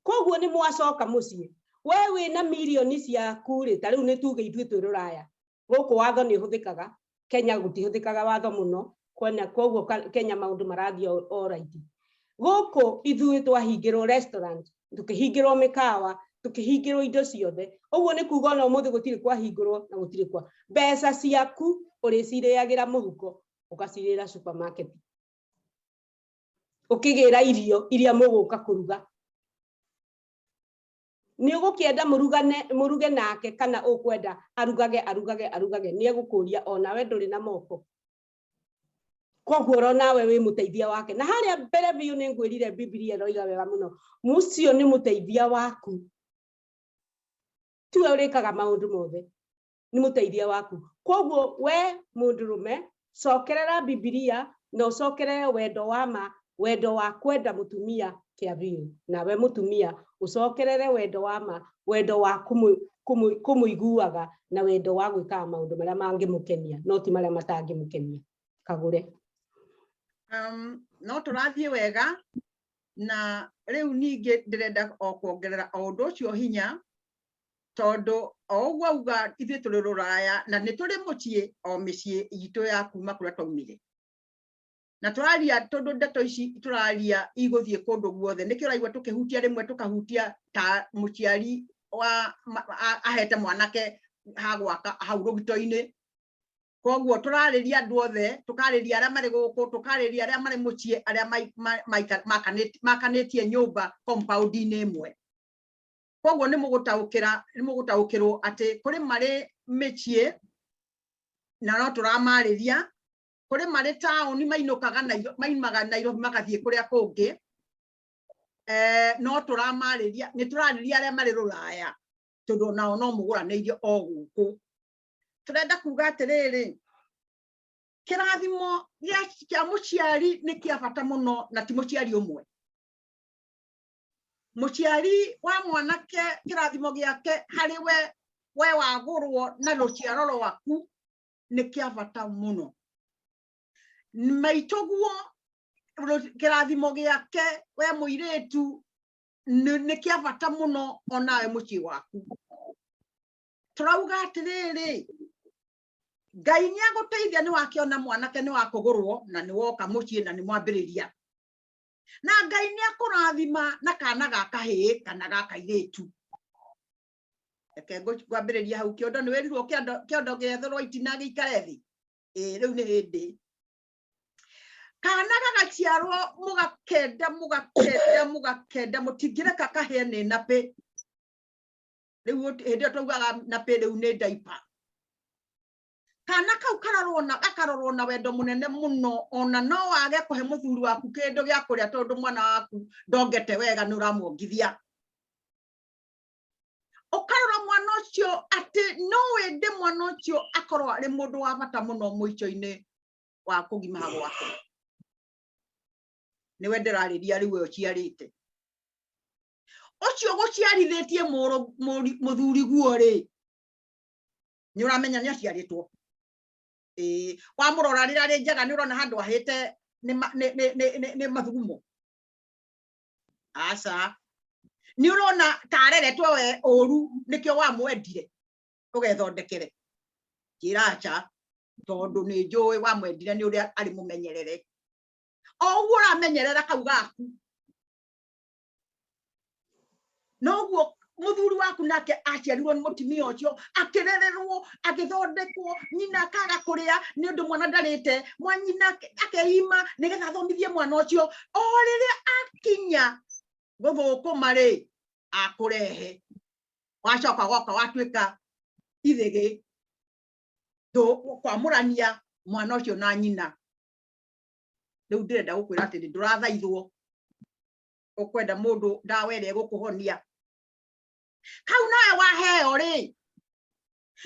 koguo nĩ mwacoka mũciĩ. We wĩna mirioni ciaku rĩ, ta rĩu nĩ tuge ithuĩ twĩ rũraya. Gũkũ watho nĩ ũhũthĩkaga, Kenya gũtihũthĩkaga watho mũno, kwena koguo Kenya maũndũ marathiĩ all right. Gũkũ ithuĩ twahingĩrwo restaurant, tukĩhingĩrwo mĩkawa, tukĩhingĩrwo indo ciothe. Ũguo nĩ kuga ona ũmũthĩ gũtirĩ kwahingũrwo na gũtirĩ kwa mbeca ciaku ũrĩcirĩagĩra mũhuko, ũgacirĩra supermarket, ũkĩgĩra irio iria mũgũka kũruga. Nĩ ũgũkĩenda mũruge nake kana ũkwenda arugage arugage arugage? Nĩ egũkũria onawe ndũrĩ na moko, koguo oro nawe wĩ mũteithia wake. Na harĩa mbere biũ nĩ ngwĩrire Bibilia ĩroiga wega mũno, mũcio nĩ mũteithia waku, tiwe ũrĩkaga maũndũ mothe, nĩ mũteithia waku. Koguo we mũndũrũme, cokerera Bibilia na ũcokerere wendo wa ma, wendo wa kwenda mũtumia kĩa biũ. Nawe mũtumia ũcokerere wendo wa ma, wendo wa kũmũiguaga na wendo wa gwĩkaga maũndũ marĩa mangĩmũkenia, no ti marĩa matangĩmũkenia. Kagũre. No tũrathiĩ wega na rĩu ningĩ ndĩrenda o kuongerera o ũndũ ũcio hinya, tondũ o ũguo auga ithuĩ tũrĩ rũraya na nĩ tũrĩ mũciĩ o mĩciĩ itũ ya kuma kũrĩa twaumire, na tũraria tondũ ndeto ici tũraria igũthiĩ kũndũ guothe. Nĩkĩo ũraigua tũkĩhutia rĩmwe, tũkahutia ta mũciari wa ahete mwanake ha gwaka hau rũgito-inĩ. Koguo tũrarĩria andũ othe, tũkarĩria arĩa marĩ gũkũ, tũkarĩria arĩa marĩ mũciĩ, arĩa makanĩtie nyũmba compound-inĩ ĩmwe. Koguo nĩ mũgũtaũkĩrwo atĩ kũrĩ marĩ mĩciĩ na no tũramarĩria, kũrĩ marĩ taũni mainũkaga maimaga Nairobi magathiĩ kũrĩa kũngĩ, no tũramarĩria, nĩ tũrarĩria arĩa marĩ rũraya, tondũ nao no mũgũranĩirio o gũkũ. Tũrenda kuga atĩrĩrĩ, kĩrathimo kĩa mũciari nĩ kĩa bata mũno, na ti mũciari ũmwe. Mũciari wa mwanake kĩrathimo gĩake harĩ we wagũrwo na rũciaro rwaku nĩ kĩa bata mũno. Maitũguo kĩrathimo gĩake we mũirĩtu nĩ kĩa bata mũno onawe mũciĩ waku. Tũrauga atĩrĩrĩ, Ngai nĩ agũteithia, nĩ wakĩona mwanake nĩ wakũgũrwo na nĩ woka mũciĩ na nĩ mwambĩrĩria, na Ngai nĩ akũrathima na kana ga kahĩĩ kana ga kairĩtu. Reke ngwambĩrĩria hau. Kĩondo nĩ wĩrirwo kĩondo gĩetherwo itina gĩikare thĩ. Ĩĩ, rĩu nĩ hĩndĩ kana gagaciarwo, mũgakenda mũgakenda mũgakenda, mũtingĩreka kahĩe nĩ napĩ. Rĩu hĩndĩ ĩyo twaugaga napĩ, rĩu nĩ diaper. Kana kau karorwo na gakarorwo na wendo mũnene mũno, ona no wage kũhe mũthuri waku kĩndũ gĩa kũrĩa tondũ mwana waku ndongete wega, nĩ ũramuongithia. Ũkarora mwana ũcio atĩ no wende mwana ũcio akorwo arĩ mũndũ wa bata mũno mũico-inĩ wa kũgimara gwake. Nĩwe ndĩrarĩria rĩu, we ũciarĩte ũcio gũciarithĩtie mũthuri guo rĩ, nĩ ũramenya nĩ aciarĩtwo. Ĩĩ, wamũrora rĩrĩa arĩ njega, nĩ ũrona handũ ahĩte nĩ mathugumo? Aca, nĩ ũrona ta areretwo we ũru, nĩkĩo wamwendire ũgethondekere? Njĩra aca, tondũ nĩ njũĩ wamwendire nĩ ũrĩa arĩ mũmenyerere. O ũguo ũramenyerera kau gaku, noguo mũthuri waku nake aciarirwo nĩ mũtumia ũcio, akĩrererwo, agĩthondekwo, nyina akaga kũrĩa nĩ ũndũ mwana ndarĩte, mwanyina akeima nĩgetha athomithie mwana ũcio. O rĩrĩa akinya gũthũkũma rĩ, akũrehe, wacoka goka watuĩka ithĩgĩ kwamũrania mwana ũcio na nyina. Rĩu ndĩrenda gũkwĩra atĩrĩ, ndũrathaithwo ũkwenda mũndũ ndawa ĩrĩa ĩgũkũhonia kau nawe waheo rĩ,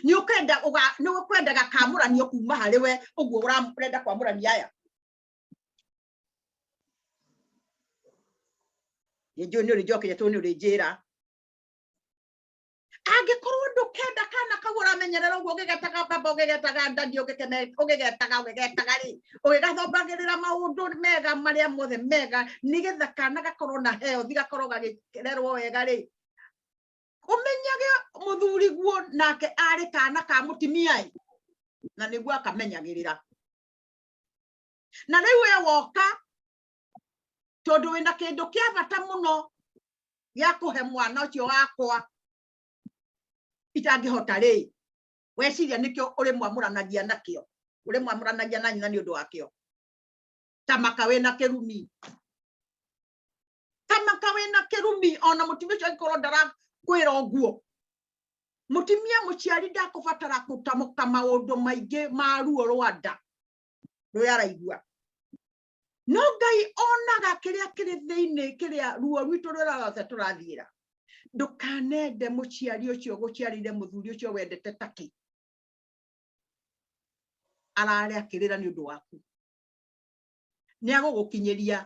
nĩ ũkwenda nĩ ũkwenda gakamũranio kuma harĩ we ũguo ũrenda kwamũrania aya. Nĩ njũĩ nĩ ũrĩnjokeria, tondũ nĩ ũrĩnjĩra angĩkorwo ndũkenda kana kau ũramenyerera ũguo, ũgĩgetaga baba, ũgĩgetaga daddy, ũgĩgetaga ũgĩgetaga rĩ, ũgĩgathombagĩrĩra maũndũ mega marĩa mothe mega, nĩgetha kana gakorwo na health, gakorwo gagĩrerwo wega rĩ, ũmenyage mũthuri guo nake arĩ kana ka mũtumia ĩ. Na nĩguo akamenyagĩrĩra. Na rĩu we woka tondũ wĩna kĩndũ kĩa bata mũno gĩa kũhe mwana ũcio wakwa itangĩhota rĩ, weciria nĩkĩo ũrĩmwamũranagia nakĩo, ũrĩmwamũranagia na nyina nĩ ũndũ wakĩo. Tamaka wĩna kĩrumi, tamaka wĩna kĩrumi, ona mũtumia ũcio angĩkorwo ndarakwĩra ũguo. Mũtumia mũciari ndakũbatara gũtamũka maũndũ maingĩ ma ruo rwa nda rũrĩa araigua, no Ngai onaga kĩrĩa kĩrĩ thĩinĩ, kĩrĩa ruo rwitũ rũrĩa rwothe tũrathiĩra. Ndũkanende mũciari ũcio gũciarĩire mũthuri ũcio wendete takĩ arare akĩrĩra nĩ ũndũ waku. Nĩ agũgũkinyĩria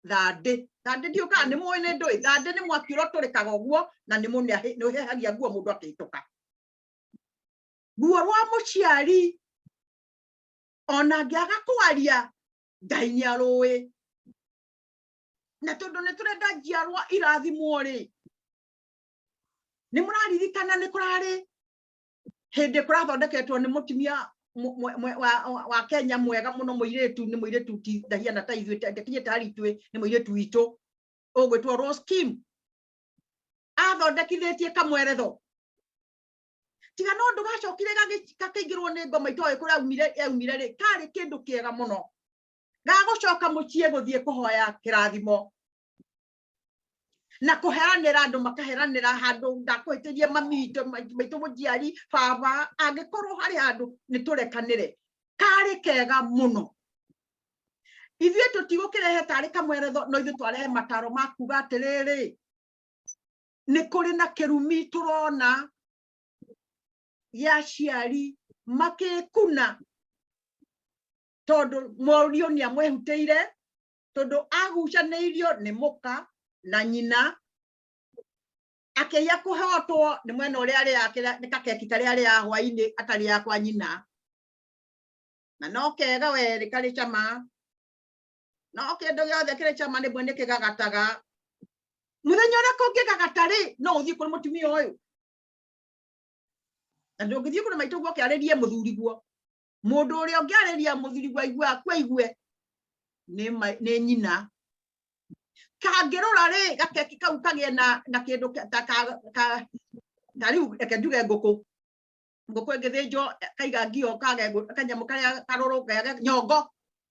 thandĩ. Thandĩ ndiũ kana nĩ mũĩ nĩ ndũĩ. Thandĩ nĩ mwaki ũrĩa ũtũrĩkaga ũguo, na nĩ ũhehagia nguo mũndũ akĩhĩtũka. Ruo rwa mũciari ona angĩaga kwaria, Ngai nĩ arũĩ. Na tondũ nĩ tũrenda njiarwa irathimwo rĩ, nĩ mũraririkana nĩ kũrarĩ hĩndĩ kũrathondeketwo nĩ mũtumia wa Kenya mwega mũno, mũirĩtu nĩ mũirĩtu ti ndahiana ta ithuĩ, ndakinyĩte harĩ ithuĩ, nĩ mũirĩtu witũ ũgwĩtwo Rose Kim, athondekithĩtie kamweretho tiga no ndũgacokire gakĩingĩrwo nĩ ngoma itoĩ kũrĩa yaumire rĩ, karĩ kĩndũ kĩega mũno gagũcoka mũciĩ gũthiĩ kũhoya kĩrathimo na kũheranĩra. Andũ makaheranĩra handũ ndakũhĩtĩrie mami witũ, maitũ mũnjiari, baba, angĩkorwo harĩ handũ nĩ tũrekanĩre. Karĩ kega mũno. Ithuĩ tũtigũkĩrehe tarĩ kamweretho, no ithuĩ twarehe mataro ma kuga atĩrĩrĩ, nĩ kũrĩ na kĩrumi tũrona gĩa aciari makĩkuna tondũ mũriũ nĩ amwĩhutĩire, tondũ agucanĩirio nĩ mũka na nyina, akĩiya kũhotwo nĩ mwena ũrĩa arĩaga nĩ kakeki karĩa arĩaga hwainĩ atarĩaga kwa nyina, na no kega werĩ karĩ cama, no kĩndũ gĩothe kĩrĩ cama rĩmwe nĩ kĩgagataga. Mũthenya ũrĩa kũngĩgagata rĩ, no ũthiĩ kũrĩ mũtumia ũyũ, na ndũngĩthiĩ kũrĩ maitũ guo ũkĩarĩrie mũthuriguo. Mũndũ ũrĩa ũngĩarĩria mũthuriguo aigue aku aigue nĩ nyina. Kangĩrũra rĩ, gakeki kau kagĩe na kĩndũ ta ta rĩu reke njuge ngũkũ. Ngũkũ ĩngĩthĩnjwo kaiga ngio kage kanyamũ karĩa karũrũ gage nyongo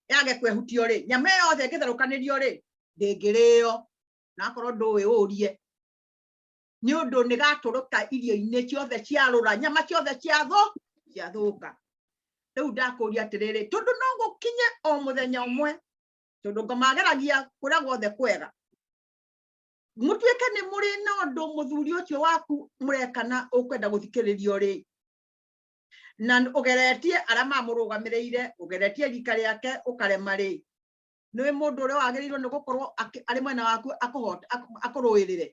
yage kwehutio rĩ, nyama ĩyo yothe ĩngĩtherũkanĩrio rĩ, ndĩngĩrĩo. Na akorwo ndũĩ ũrie, nĩ ũndũ nĩ gatũrũka irio-inĩ ciothe ciarũra, nyama ciothe ciathũka. Rĩu ndakũria atĩrĩrĩ, tondũ no gũkinye o mũthenya ũmwe, tondũ ngoma ageragia kũrĩa guothe kwega, mũtuĩke nĩ mũrĩ na ũndũ mũthuri ũcio waku mũrekana ũkwenda gũthikĩrĩrio rĩ, na ũgeretie arĩa mamũrũgamĩrĩire, ũgeretie rika rĩake ũkarema rĩ, nĩ mũndũ ũrĩa wagĩrĩirwo nĩ gũkorwo arĩ mwena waku akũrũĩrĩre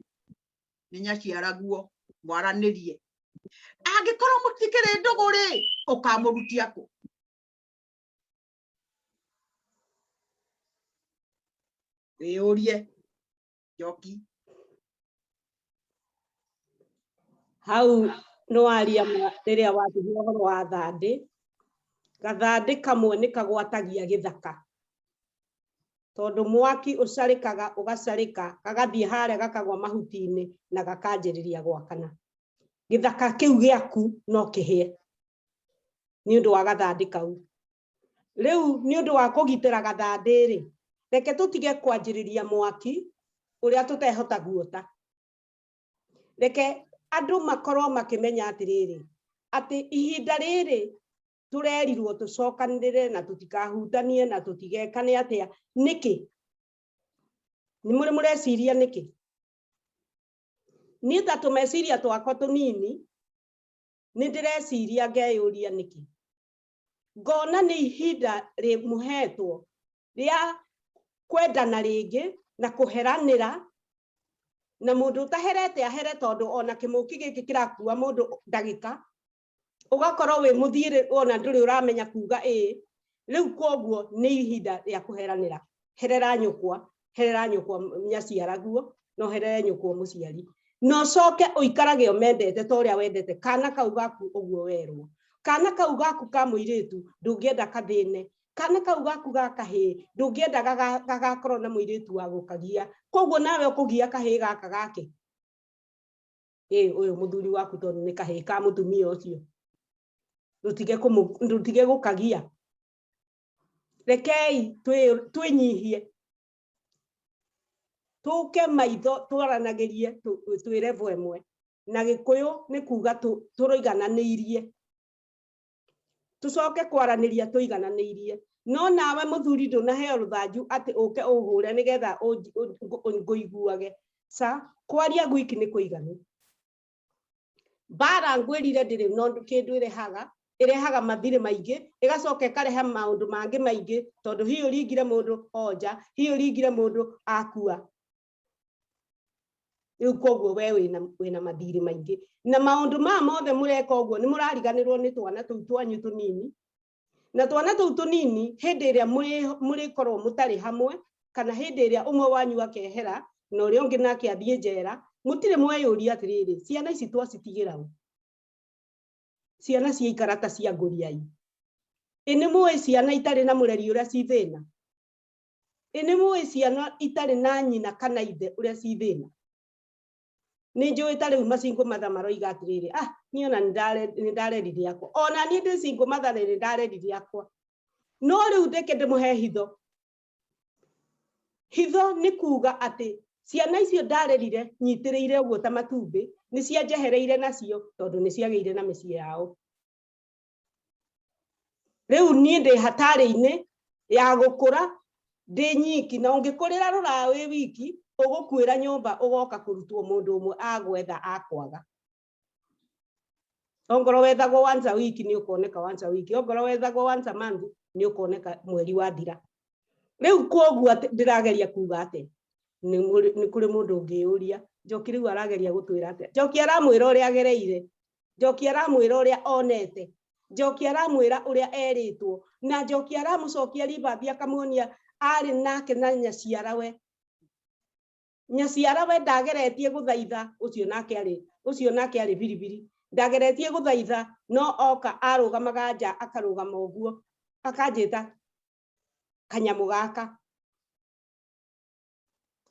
nĩ nyaciaraguo. Mwaranĩrie. Angĩkorwo mũtikĩrĩ ndũgũ rĩ, ũkamũrutia kũ? Wĩyũrie, Njoki. Hau nĩ waria ma rĩrĩa wanjĩria ũhoro wa thandĩ. Gathandĩ kamwe nĩ kagwatagia gĩthaka, tondũ mwaki ũcarĩkaga ũgacarĩka gagathiĩ harĩa gakagwa mahuti-inĩ na gakanjĩrĩria gwakana. Gĩthaka kĩu gĩaku no kĩhĩe nĩ ũndũ wa gathandĩ kau. Rĩu nĩ ũndũ wa kũgitĩra gathandĩ rĩ, reke tũtige kwanjĩrĩria mwaki ũrĩa tũtehota guota. Reke andũ makorwo makĩmenya atĩrĩrĩ, atĩ ihinda rĩrĩ tũrerirwo tũcokanĩrĩre na tũtikahutanie na tũtigekane atĩa. Nĩkĩ nĩ mũrĩ mũreciria nĩkĩ? Niĩ ta tũmeciria twakwa tũnini nĩ ndĩreciria ngeyũria nĩkĩ. Ngona nĩ ihinda rĩmũhetwo rĩa kwendana rĩngĩ na kũheranĩra, na mũndũ ũtaherete ahere, tondũ ona kĩmũki gĩkĩ kĩrakua mũndũ ndagĩka, ũgakorwo wĩ mũthiĩrĩ ona ndũrĩ ũramenya kuga ĩĩ. Rĩu koguo nĩ ihinda rĩa kũheranĩra. Herera nyũkwa, herera nyũkwa nyaciaraguo, no herere nyũkwa mũciari, na ũcoke ũikarage ũmendete ta ũrĩa wendete kana kau gaku ũguo werwo. Kana kau gaku ka mũirĩtu ndũngĩenda kathĩne, kana kau gaku ga kahĩĩ ndũngĩenda gagakorwo na mũirĩtu wa gũkagia. Koguo nawe ũkũgia kahĩĩ gaka gake, ĩ ũyũ mũthuri waku tondũ nĩ kahĩĩ ka mũtumia ũcio, ndũtige gũkagia. Rekei twĩnyihie, tũke maitho twaranagĩrie twĩ level ĩmwe. Na Gĩkũyũ nĩ kuga tũrũigananĩirie, tũcoke kwaranĩria tũigananĩirie. No nawe mũthuri ndũnaheo rũthanju atĩ ũke ũhũre nĩgetha ngũiguage. Ca kwaria gwiki nĩ kũiganu. Mbara ngwĩrire ndĩrĩ no kĩndũ ĩrehaga, ĩrehaga mathirĩ maingĩ, ĩgacoka ĩkarehe maũndũ mangĩ maingĩ, tondũ hihi ũringire mũndũ onja, hihi ũringire mũndũ akua. Rĩu koguo we wĩna mathirĩ maingĩ, na maũndũ maya mothe mũreka ũguo nĩ mũrariganĩrwo nĩ twana tũu twanyu tũnini. Na twana tũu tũnini hĩndĩ ĩrĩa mũrĩkorwo mũtarĩ hamwe, kana hĩndĩ ĩrĩa ũmwe wanyu akehera na ũrĩa ũngĩ nake athiĩ njera, mũtirĩ mweyũria atĩrĩrĩ, ciana ici twacitigĩra ũ? Ciana ciaikara ta cia ngũriai. Ĩ nĩ mũĩ ciana itarĩ na mũreri ũrĩa ci thĩna? Ĩ nĩ mũĩ ciana itarĩ na nyina kana ithe ũrĩa ci thĩna? Nĩ njũĩ ta rĩu macingo matha maroiga atĩrĩrĩ, ah, niĩ ona nĩ ndarerire akwa, ona niĩ ndĩ single mother nĩ ndarerire akwa. No rĩu ndeke ndĩmũhe hitho. Hitho nĩ kuga atĩ ciana icio ndarerire nyitĩrĩire ũguo ta matumbĩ, nĩ cianjehereire nacio tondũ nĩ ciagĩire na mĩciĩ yao. Rĩu niĩ ndĩ hatarĩ-inĩ ya gũkũra ndĩ nyiki, na ũngĩkũrĩra rũraya wĩ wiki, ũgũkuĩra nyũmba ũgoka kũrutwo mũndũ ũmwe agwetha akwaga. Ongorwo wethagwo once a week nĩ ũkoneka once a week, ongorwo wethagwo once a month nĩ ũkoneka mweri wathira. Rĩu koguo ndĩrageria kuga atĩ nĩ kũrĩ mũndũ ũngĩyũria Njoki rĩu arageria gũtwĩra atĩa? Njoki aramwĩra ũrĩa agereire, Njoki aramwĩra ũrĩa onete, Njoki aramwĩra ũrĩa erĩtwo, na Njoki aramũcokia ribathi akamuonia arĩ nake na nyaciarawe. Nyaciarawe ndageretie gũthaitha, ũcio nake arĩ biribiri, ndageretie gũthaitha, no oka arũgamaga nja akarũgama ũguo akanjĩta kanyamũ gaka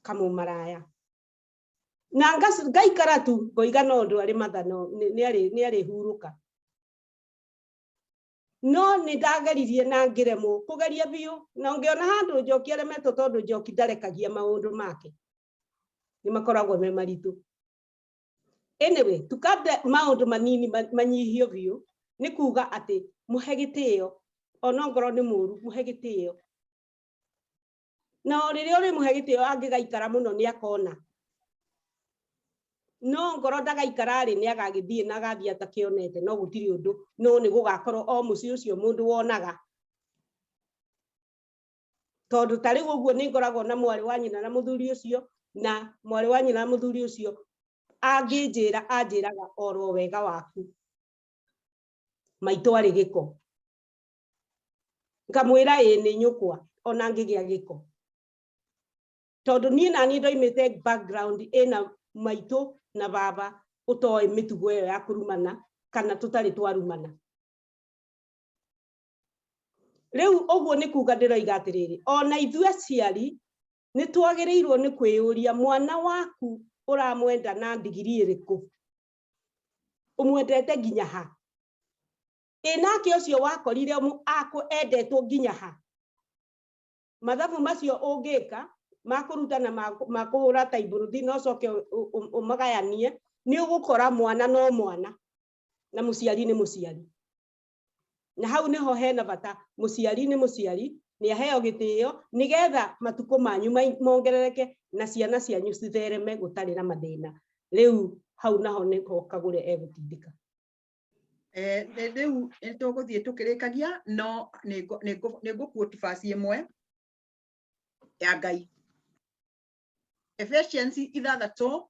kamũmaraya, na ngaikara tu ngoiga no ũndũ arĩ matha no nĩ arĩhurũka. No nĩ ndageririe na ngĩremwo kũgeria biũ, na ũngĩona handũ Njoki aremetwo tondũ Njoki ndarekagia maũndũ make nĩ makoragwo me maritũ. Anyway, tukate maũndũ manini manyihio biũ, nĩ kuga atĩ mũhe gĩtĩo, ona ongorwo nĩ mũru mũhe gĩtĩo, na o rĩrĩa ũrĩmũhe gĩtĩo angĩgaikara mũno nĩ akona, no ngoro ndagaikara rĩ nĩ agagĩthiĩ na agathiĩ atakĩonete, no gũtirĩ ũndũ, no nĩ gũgakorwo o mũciĩ ũcio mũndũ wonaga. Tondũ ta rĩu ũguo nĩ ngoragwo na mwarĩ wa nyina na mũthuri ũcio, na mwarĩ wa nyina na mũthuri ũcio angĩnjĩra anjĩraga oro wega waku, maitũ arĩ gĩko, ngamwĩra ĩ nĩ nyũkwa ona ngĩgĩa gĩko, tondũ niĩ naniĩ ndoimĩte background ĩna maitũ na baba ũtoĩ mĩtugo ĩyo ya kũrumana kana tũtarĩ twarumana. Rĩu ũguo nĩ kuga ndĩroiga atĩrĩrĩ, ona ithuĩ aciari nĩ twagĩrĩirwo nĩ kwĩyũria mwana waku ũramwenda na ndigiri ĩrĩkũ, ũmwendete nginya ha, ĩ nake ũcio wakorire endetwo nginya ha. Mathabu macio ũngĩka makũruta na makũhũra ta iburuthi no coke ũmagayanie, nĩ ũgũkora mwana no mwana na mũciari nĩ mũciari. Na hau nĩho hena bata, mũciari nĩ mũciari, nĩ aheo gĩtĩo nĩgetha matukũ manyu mongerereke na ciana cianyu cithereme gũtarĩ na mathĩna. Rĩu hau naho nĩho Kagũre egũtindĩka. Rĩu nĩ tũgũthiĩ tũkĩrĩkagia, no nĩ ngũquote verse ĩmwe ya Ngai. Ephesians 6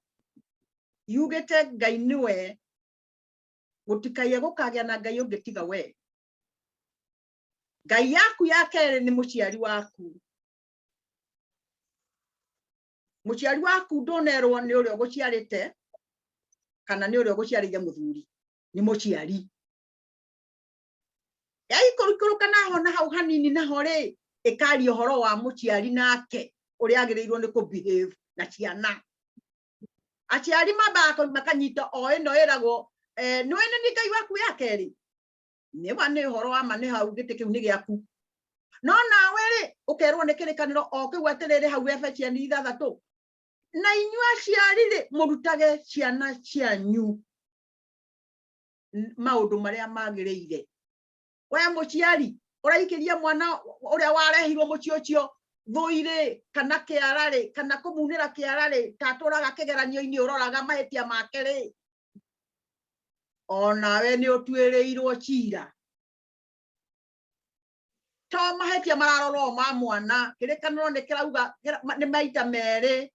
yugĩte Ngai nĩwe, gũtikaiye gũkagĩa na Ngai ũngĩ tiga we. Ngai yaku ya kerĩ nĩ mũciari waku. Mũciari waku ndũnerwo nĩ ũrĩa ũgũciarĩte kana nĩ ũrĩa ũgũciarĩire mũthuri, nĩ mũciari. Yaikũrũka naho na hau hanini naho rĩ, ĩkaria ũhoro wa mũciari nake ũrĩa agĩrĩirwo nĩ kũ behave na ciana. Aciari mambaga makanyita o ĩno ĩragwo nĩwe nĩ Ngai waku ya kerĩ, nĩwa nĩ ũhoro wa ma nĩ hau gĩtĩ kĩu nĩ gĩaku. No nawe rĩ ũkerwo nĩ kĩrĩkanĩro o kĩu atĩrĩrĩ hau Efesiani 6, na inyuĩ aciari rĩ mũrutage ciana cianyu maũndũ marĩa magĩrĩire. We mũciari ũraikĩria mwana ũrĩa warehirwo mũciĩ ũcio thũirĩ kana kĩara rĩ kana kũmunĩra kĩara rĩ, ta atũraga kĩgeranio-inĩ ũroraga mahĩtia make rĩ, onawe nĩ ũtuĩrĩirwo cira. To mahĩtia mararorwo ma mwana, kĩrĩkanĩro nĩ kĩrauga nĩ maita merĩ.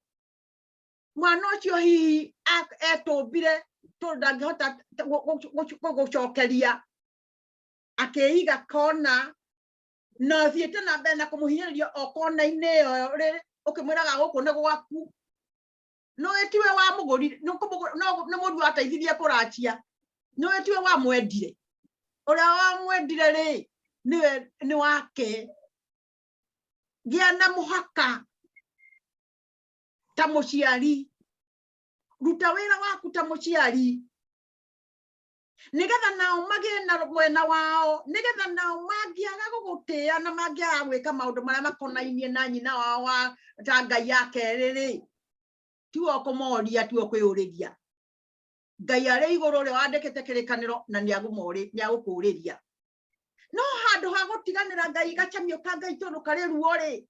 Mwana ũcio hihi etũmbire tondũ ndangĩhota gũcokeria, akĩiga kona na thiĩte na mbere na kũmũhinyĩrĩria o kona-inĩ ĩyo rĩ, ũkĩmwĩraga gũkũ nĩ gwaku. No tiwe wamũgũrire, nĩ mũndũ wateithirie kũracia, no tiwe wamwendire. Ũrĩa wamwendire rĩ nĩwe nĩ wake. Gĩa na mũhaka ta mũciari, ruta wĩra waku ta mũciari, nĩgetha nao magĩe na mwena wao, nĩgetha nao mangĩaga gũgũtĩĩa na mangĩaga gwĩka maũndũ marĩa makonainie na nyina wao wa ta Ngai ya kerĩ rĩ, tiwe ũkũmoria, tiwe ũkwĩyũrĩria. Ngai arĩ igũrũ ũrĩa wandĩkĩte kĩrĩkanĩro na nĩagũkũũrĩria. No handũ ha gũtiganĩra Ngai gacamio ka Ngai tondũ karĩ ruo rĩ,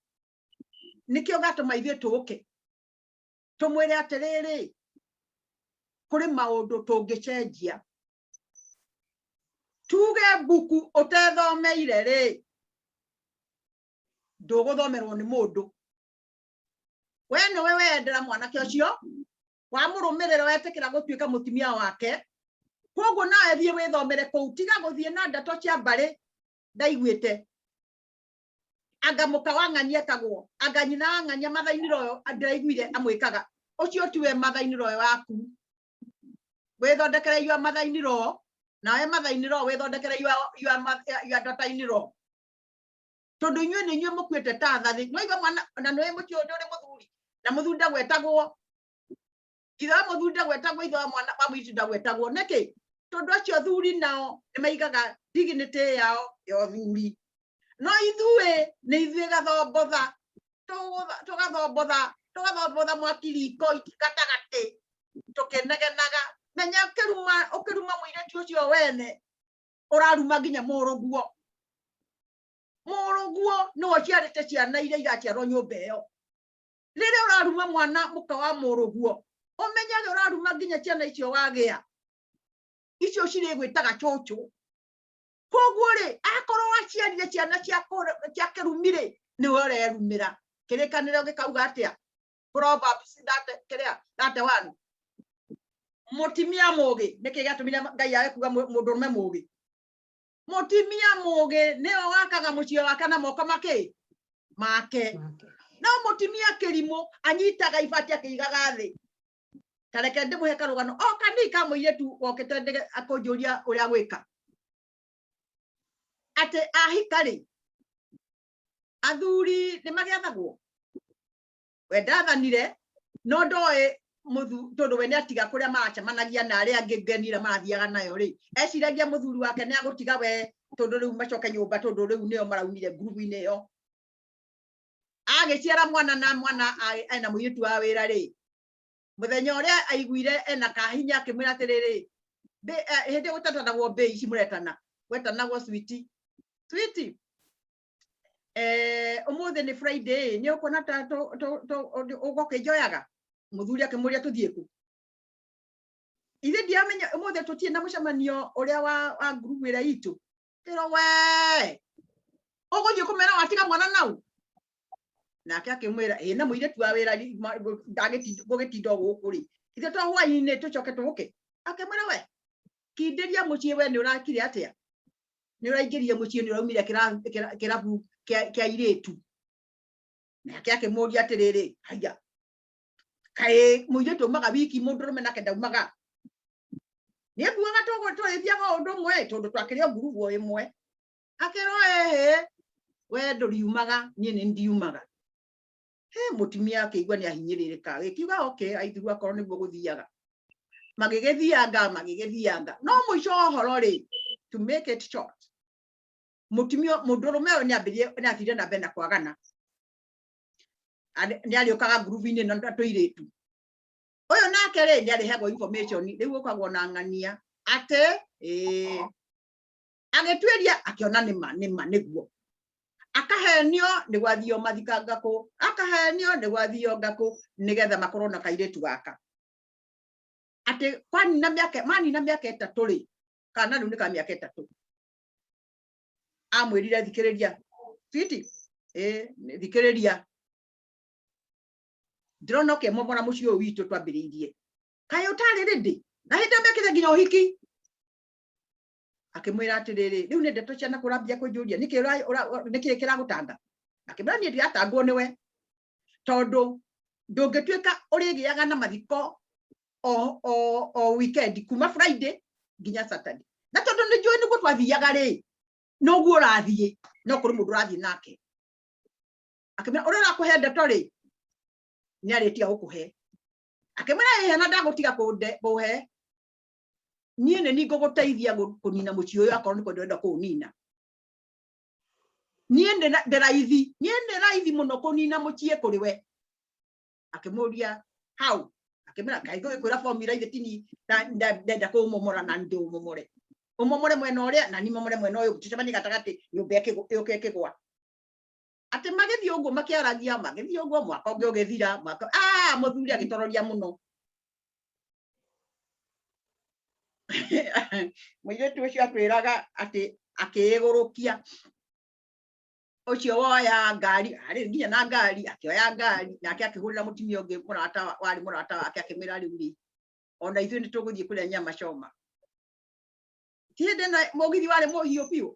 nĩkĩo gatũma ithuĩ tũũke tũmwĩre atĩrĩrĩ, kũrĩ maũndũ tũngĩcenjia. Tuge mbuku ũtethomeire rĩ, ndũgũthomerwo nĩ mũndũ. We nĩwe wendera mwanake ũcio, wamũrũmĩrĩra wetĩkĩra gũtuĩka mũtumia wake, koguo nawe thiĩ wĩthomere kũu, tiga gũthiĩ na ndeto cia mbarĩ ndaiguĩte. Anga mũka wa ng'ania etagwo, anga nyina wa ng'ania mathainĩro ũyũ ndĩraiguire amwĩkaga, ũcio tiwe mathainĩro ũyũ waku. Wĩthondekere your mathainĩro, nawe mathainĩro wĩthondekere your daughter-in-law. Tondũ inyuĩ nĩ inyuĩ mũkuĩte ta thathi. Nĩwaigua mwana, na nĩwe mũciĩ ũyũ nĩ ũrĩ mũthuri, na mũthuri ndagwetagwo. Ithe wa mũthuri ndagwetagwo, ithe wa mwana wa mũirĩtu ndagwetagwo. Nĩkĩ? Tondũ acio athuri nao nĩ maigaga dignity yao ya ũthuri. No ithuĩ nĩ ithuĩ gathombotha, tũgathombotha, tũgathombotha mwaki riko gatagatĩ, tũkĩnegenaga. Menya ũkĩruma mũirĩtu ũcio wene, ũraruma nginya mũrũguo. Mũrũguo nĩwe ũciarĩte ciana iria iraciarwo nyũmba ĩyo. Rĩrĩa ũraruma mwana mũka wa mũrũguo, ũmenyage ũraruma nginya ciana icio wagĩa, icio cirĩgwĩtaga cũcũ. Koguo rĩ, akorwo waciarire ciana cia kĩrumi rĩ, nĩwe ũrerumĩra. Kĩrĩkanĩro gĩkauga atĩa? Proverbs kĩrĩa 31. Mũtumia mũũgĩ, nĩkĩ gĩatũmire Ngai age kuga mũndũrũme mũũgĩ? Mũtumia mũũgĩ nĩwe wakaga mũciĩ wake na moko make make. No mũtumia kĩrimũ anyitaga ibati akĩigaga thĩ. Ta reke ndĩmũhe karũgano o kanini ka mũirĩtu wokĩte akũnjũria ũrĩa gwĩka. Atĩ ahika rĩ, athuri nĩ magĩathagwo. We ndathanire no ndoĩ tondũ we nĩatiga kũrĩa maracemanagia na arĩa angĩ ngeni ĩrĩa marathiaga nayo rĩ, eciragia mũthuri wake nĩagũtiga we tondũ rĩu macoke nyũmba, tondũ rĩu nĩo maraumire ngurubu-inĩ ĩyo. Agĩciara mwana na mwana ena mũirĩtu wa wĩra rĩ, mũthenya ũrĩa aiguire ena kahinya akĩmwĩra atĩrĩrĩ, hĩndĩ ĩyo gũtetanagwo mbĩ ici mũretana, gwetanagwo switi. Switi, ũmũthĩ nĩ Friday, nĩ ũkuona ta ũgũkĩnjoyaga? Mũthuri akĩmũria tũthiĩ kũ? Ithe ndiamenya ũmũthĩ tũtirĩ na mũcemanio ũrĩa wa ngurubu ĩrĩa itũ. Ĩro we, ũgũthiĩ kũmera watiga mwana nau? Nake akĩmwĩra, ĩ na mũirĩtu wa wĩra gũgĩtinda gũkũ rĩ, ithe to hwaĩ-inĩ tũcoke tũke. Akĩmwĩra we, kindĩria mũciĩ we nĩ ũrakire atĩa? Nĩ ũraingĩrire mũciĩ, nĩ ũraumire kĩrabu kĩa airĩtu. Nake akĩmũria atĩrĩrĩ, haiya, kaĩ mũirĩtu aumaga wiki, mũndũrũme nake ndaumaga? Nĩ nguaga tũrĩthiaga o ũndũ ũmwe, tondũ twakĩrĩ o ngurubu o ĩmwe. Akĩrwo ĩhĩ, we ndũriumaga, niĩ nĩ ndiumaga. He mũtumia akĩigua nĩ ahinyĩrĩrĩka, agĩkiuga okay, aithurwo akorwo nĩguo gũthiaga. Magĩgĩthianga, magĩgĩthianga. No mũico wa ũhoro rĩ, to make it short, mũtumia mũndũrũme ũyũ nĩ ambĩrĩrie nĩ athire na mbere na kwagana. Nĩ arĩũkaga ngurubu-inĩ ĩno na tũirĩtu. Ũyũ nake rĩ, nĩ arĩheagwo information, rĩu ũkagwo na ng'ania atĩ ĩĩ agĩtuĩria akĩona nĩma nĩma nĩguo akahenio nĩguo athio mathika ngakũ, akahenio nĩguo athio ngakũ, nĩgetha makorwo na kairĩtu gaka. Atĩ kwanina mĩaka, manina mĩaka 3 rĩ, kana rĩu nĩ ka mĩaka 3, amwĩrire thikĩrĩria fiti, ĩ thikĩrĩria, ndĩrona ũkĩmomora mũciĩ ũyũ witũ twambĩrĩirie, kaĩ ũtarĩ ready na hĩndĩ ĩyo mekĩte nginya ũhiki. Akĩmwĩra atĩrĩrĩ, rĩu nĩ ndeto ciana kũrambia kũnjũria nĩkĩ nĩkĩ kĩragũtanga. Akĩmwĩra niĩ ndiratangwo nĩwe, tondũ ndũngĩtuĩka ũrĩgĩaga na mathiko o weekend kuma Friday nginya Saturday, na tondũ nĩ njũĩ nĩguo twathiaga rĩ, noguo ũrathiĩ, no kũrĩ mũndũ ũrathiĩ nake. Akĩmwĩra ũrĩa ũrakũhe ndeto rĩ, nĩ arĩtiga gũkũhe. Akĩmwĩra ĩhĩ, na ndagũtiga kũhe, niĩ nĩ niĩ ngũgũteithia kũnina mũciĩ ũyũ akorwo nĩ kwenda ũrenda kũũnina. Niĩ ndĩ raithi, niĩ nĩ raithi mũno kũnina mũciĩ kũrĩ we. Akĩmũria how? Akĩmwĩra kaĩ ngũgĩkwĩra formula ithe tini ndenda kũũmomora na ndũũmomore, ũmomore mwena ũrĩa na niĩ momore mwena ũyũ, tũcemanie gatagatĩ, nyũmba ĩũke ĩkĩgwa. Atĩ magĩthiĩ ũguo makĩaragia, magĩthiĩ ũguo, mwaka ũngĩ ũgĩthira, mwaka mũthuri agĩtororia mũno. Mũirĩtu ũcio atwĩraga atĩ akĩĩgũrũkia ũcio woya ngari, arĩ nginya na ngari, akĩoya ngari nake akĩhũrĩra mũtumia ũngĩ mũrata warĩ mũrata wake, akĩmwĩra rĩu rĩ, ona ithuĩ nĩ tũgũthiĩ kũrĩa nyama choma. Ti hĩndĩ ĩno mũgithi warĩ mũhiũ biũ,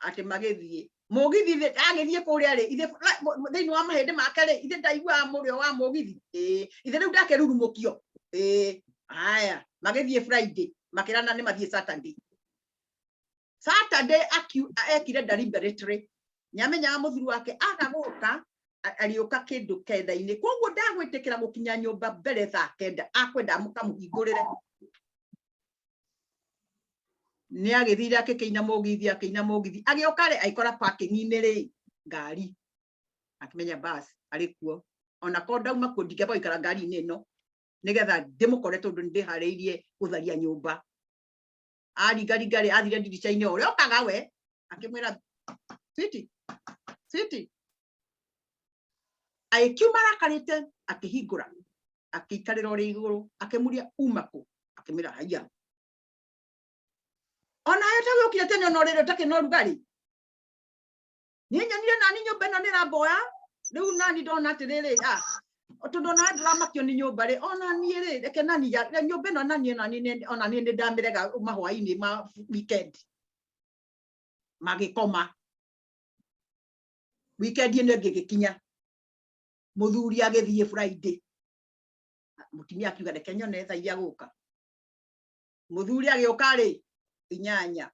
atĩ magĩthiĩ mũgithi agĩthiĩ kũrĩa rĩ, ithe thĩinĩ wa mahĩndĩ make rĩ, ithe ndaiguaga mũrĩo wa mũgithi, ĩĩ ithe rĩu ndakĩrurumũkio, ĩĩ haya. Magĩthiĩ Friday, makĩrana nĩ mathiĩ Saturday. Saturday ekire deliberately, nĩamenyaga mũthuri wake aga gũka arĩũka kĩndũ 9-inĩ, koguo ndagwĩtĩkĩra gũkinya nyũmba mbere thaa 9, akwenda amũkamũhingũrĩre. Nĩ agĩthire akĩkĩina mũgithi, akĩina mũgithi, agĩũka rĩ, agĩkora parking-inĩ rĩ ngari, akĩmenya bas arĩ kuo, ona korwo ndauma kuo ndingĩamba gũikara ngari-inĩ ĩno nĩgetha ndĩmũkore, tondũ nĩndĩharĩirie gũtharia nyũmba. Aringaringa rĩ, athire ndirica-inĩ o ũrĩa okaga we, akĩmwĩra switi switi, agĩkiuma arakarĩte, akĩhingũra, akĩikarĩra ũrĩa igũrũ, akĩmũria uma kũ, akĩmwĩra haiya, onawe tagĩũkire tene ona ũrĩrĩ ũtakĩ na ũrugarĩ, niĩ nyonire nani nyũmba ĩno nĩ ĩramboya, rĩu nani ndona atĩrĩrĩ, tondũ onawe ndũramakio nĩ nyũmba rĩ, ona niĩ rĩ, reke nani nyũmba ĩno nani ona niĩ nĩ ndamĩrega mahwaĩ-inĩ ma weekend. Magĩkoma. Weekend ĩno ĩngĩ ĩgĩkinya, mũthuri agĩthiĩ Friday, mũtumia akiuga reke nyone thaa iria gũka. Mũthuri agĩũka rĩ 8,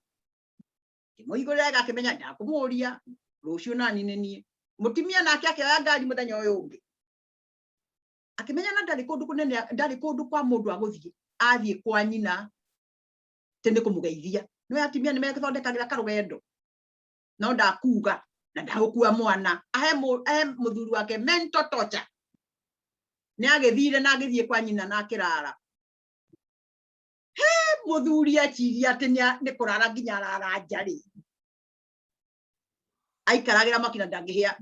kĩmũhingũrĩra wega, akĩmenya ndakũmũria rũciũ nani nĩ niĩ. Mũtumia nake akĩoya ngari mũthenya ũyũ ũngĩ, akĩmenya na ndarĩ kũndũ kũnene, ndarĩ kũndũ kwa mũndũ agũthiĩ, athiĩ kwa nyina tĩ nĩ kũmũgeithia. Nĩ atumia nĩ methondekagĩra karũgendo, no ndakuga na ndagũkua mwana, ahe mũthuri wake mental torture. Nĩ agĩthire na agĩthiĩ kwa nyina na akĩrara. He mũthuri eciria atĩ nĩ kũrara nginya arara nja rĩ, aikaragĩra mwaki na ndangĩhĩa.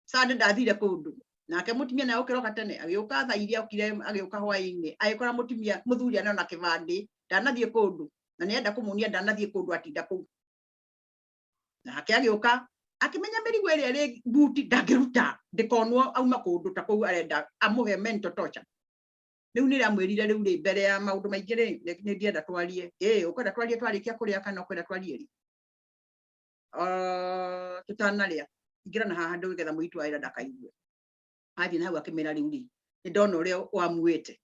Sunday ndathire kũndũ nake mũtumia naye okĩroka tene, agĩũka thaa iria okire, agĩũka hwaĩ-inĩ, agĩkora mũtumia mũthuri anona kĩbandĩ, ndanathiĩ kũndũ na nĩenda kũmuonia ndanathiĩ kũndũ, atinda kũu. Nake agĩũka akĩmenya mĩrigo ĩrĩa ĩrĩ buti ndangĩruta, ndĩkonwo auma kũndũ ta kũu, arenda amũhe mental torture. Rĩu nĩ rĩamwĩrire rĩu rĩ, mbere ya maũndũ maingĩ rĩ, nĩ ndĩrenda twarie. Ĩ ũkwenda twarie twarĩkia kũrĩa kana ũkwenda twarie rĩ? Tũtanarĩa, ingĩra na haha ndũ nĩgetha mũirĩtu wa wĩra ndakaigue. Athiĩ na hau akĩmĩra rĩu rĩ, nĩ ndona ũrĩa wamuĩte,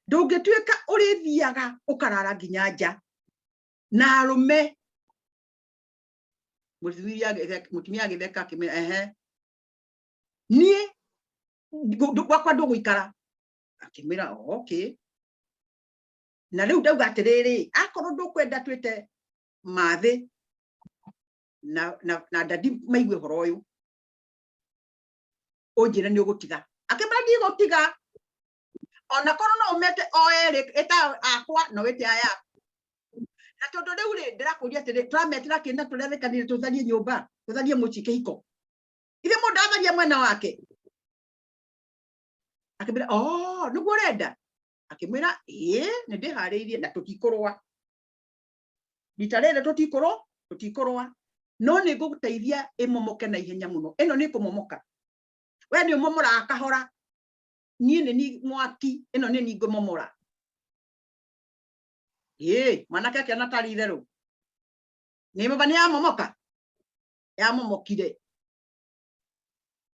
ndũngĩtuĩka ũrĩthiaga ũkarara nginya nja na arũme. Mũtumia agĩtheka akĩmwĩra, ehe, niĩ gwakwa ndũgũikara. Akĩmwĩra, okay. Na rĩu ndauga atĩrĩrĩ, akorwo ndũkwenda twĩte mathĩ na dadi maigue ũhoro ũyũ, ũnjĩre nĩ ũgũtiga. Akĩmwĩra, ndigũtiga, ona korwo no ũmete o erĩ, ĩta akwa na wĩte aya. Na tondũ rĩu rĩ, ndĩrakũria atĩrĩ, tũrametĩra kĩ na tũrerĩkanire tũtharie nyũmba, tũtharie mũciĩ, kĩhiko ithe mũndũ atharia mwena wake. Akĩmwĩra, oh, nĩguo ũrenda? Akĩmwĩra, ĩĩ, nĩ ndĩharĩirie na tũtikũrũa rita rĩrĩ, tũtikũrũa, no nĩ ngũgũteithia ĩmomoke na ihenya mũno. Ĩno nĩ kũmomoka, we nĩ ũmomoraga kahora, niĩ nĩ ni mwaki, ĩno nĩ ni ngũmomora. Ĩĩ, mwanake akĩona tarĩ itherũ nĩ nyũmba nĩ yamomoka, yamomokire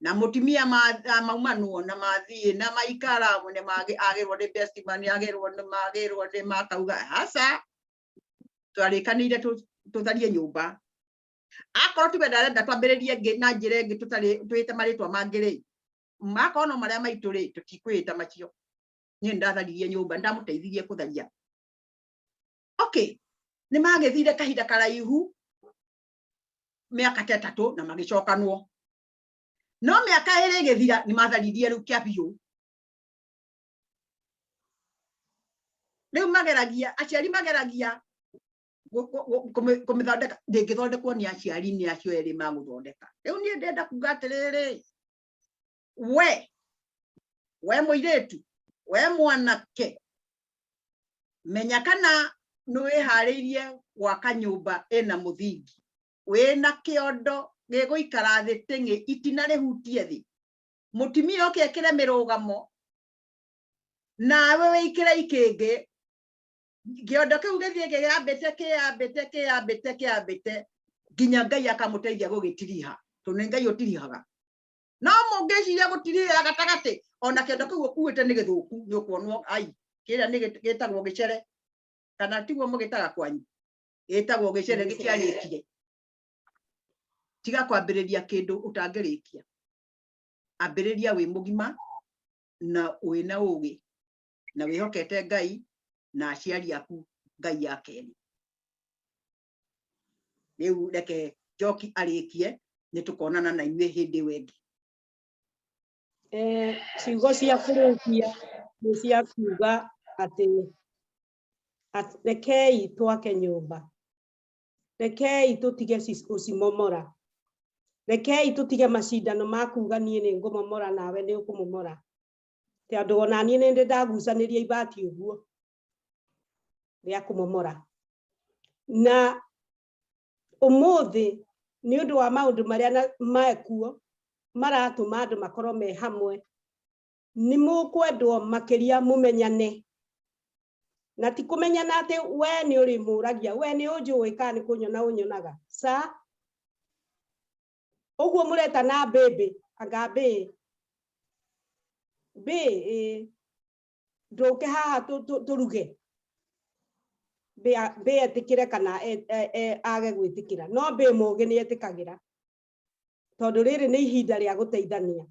na mũtumia maumanwo na mathiĩ na maikara nĩ agĩrwo nĩ best man, agĩrwo nĩ magĩrwo nĩ makauga aca, twarĩkanĩire tũtharie nyũmba. Akorwo tiwe ndarenda twambĩrĩrie ĩngĩ na njĩra ĩngĩ tũtarĩ twĩte marĩtwa mangĩ rĩ, makorwo no marĩa maitũ rĩ, tũtikwĩta macio. Niĩ nĩndatharirie nyũmba, nĩndamũteithirie kũtharia. Okay, nĩ magĩthire kahinda karaihu, mĩaka ta 3, na magĩcokanwo. No mĩaka 2 ĩgĩthira, nĩ matharirie rĩu kĩa biũ. Rĩu mageragia, aciari mageragia kũmĩthondeka, ndĩngĩthondekwo nĩ aciari, nĩ acio erĩ magũthondeka. Rĩu niĩ ndĩrenda kuga atĩrĩrĩ, we mũirĩtu, we mwanake, menya kana nĩ wĩharĩirie gwaka nyũmba ĩna mũthingi, wĩna kĩondo gĩgũikara thĩ tĩng'ĩ, itina rĩhutie thĩ. Mũtumia oke ekĩre mĩrũgamo, nawe wĩikĩre ikĩngĩ, kĩondo kĩu gĩthiĩ kĩambĩte kĩambĩte kĩambĩte kĩambĩte nginya Ngai akamũteithia gũgĩtiriha, tondũ nĩ Ngai ũtirihaga. No mũngĩciria gũtirihĩra gatagatĩ, ona kĩondo kĩu ũkuĩte nĩ gĩthũku, nĩ ũkuonwo ai kĩrĩa nĩ gĩtagwo gĩcere, kana tiguo mũgĩtaga kwanyu? Gĩtagwo gĩcere, gĩtiarĩkire. Tiga kwambĩrĩria kĩndũ ũtangĩrĩkia. Ambĩrĩria wĩ mũgima na wĩna ũgĩ na wĩhokete Ngai na aciari aku, Ngai ya kerĩ. Rĩu reke Njoki arĩkie, nĩ tũkonana na inyuĩ hĩndĩ ĩyo ĩngĩ. Ciugo cia kũrĩkia nĩ cia kuga atĩ rekei twake nyũmba, rekei tũtige gũcimomora, rekei tũtige macindano ma kuga niĩ nĩ ngũmomora nawe nĩ ũkũmomora, tondũ ona niĩ nĩ ndĩ ndagucanĩria ibati ũguo rĩa kũmomora. Na ũmũthĩ nĩ ũndũ wa maũndũ marĩa mekuo maratũma andũ makorwo me hamwe, nĩ mũkwendwo makĩria mũmenyane, na ti kũmenyana atĩ we nĩ ũrĩmũragia, we nĩ ũnjũĩ kana nĩ kũnyona ũnyonaga ca ũguo mũretana mbĩmbĩ, anga mbĩ mbĩ ĩ ndũke haha tũruge mbĩ etĩkĩre kana age gwĩtĩkĩra. No mbĩ mũgĩ nĩ etĩkagĩra, tondũ rĩrĩ nĩ ihinda rĩa gũteithania.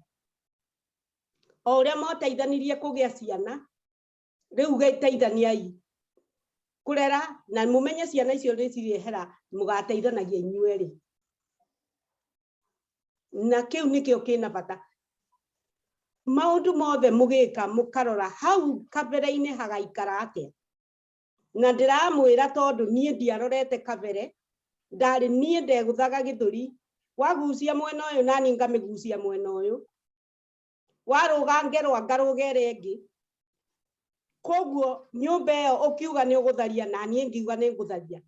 O ũrĩa mwateithanirie kũgĩa ciana, rĩu gĩteithaniai kũrera, na mũmenye ciana icio nĩ cirĩehera, mũgateithanagia inyuerĩ, na kĩu nĩkĩo kĩna bata. Maũndũ mothe mũgĩka, mũkarora hau kabere-inĩ hagaikara atĩa. Na ndĩramwĩra tondũ niĩ ndiarorete kabere, ndarĩ niĩ ndegũthaga gĩthũri, wagucia mwena ũyũ nani ngamĩgucia mwena ũyũ, warũga ngerwa ngarũga ĩrĩa ĩngĩ. Koguo nyũmba ĩyo ũkiuga nĩ ũgũtharia, na niĩ ngiuga nĩ ngũtharia,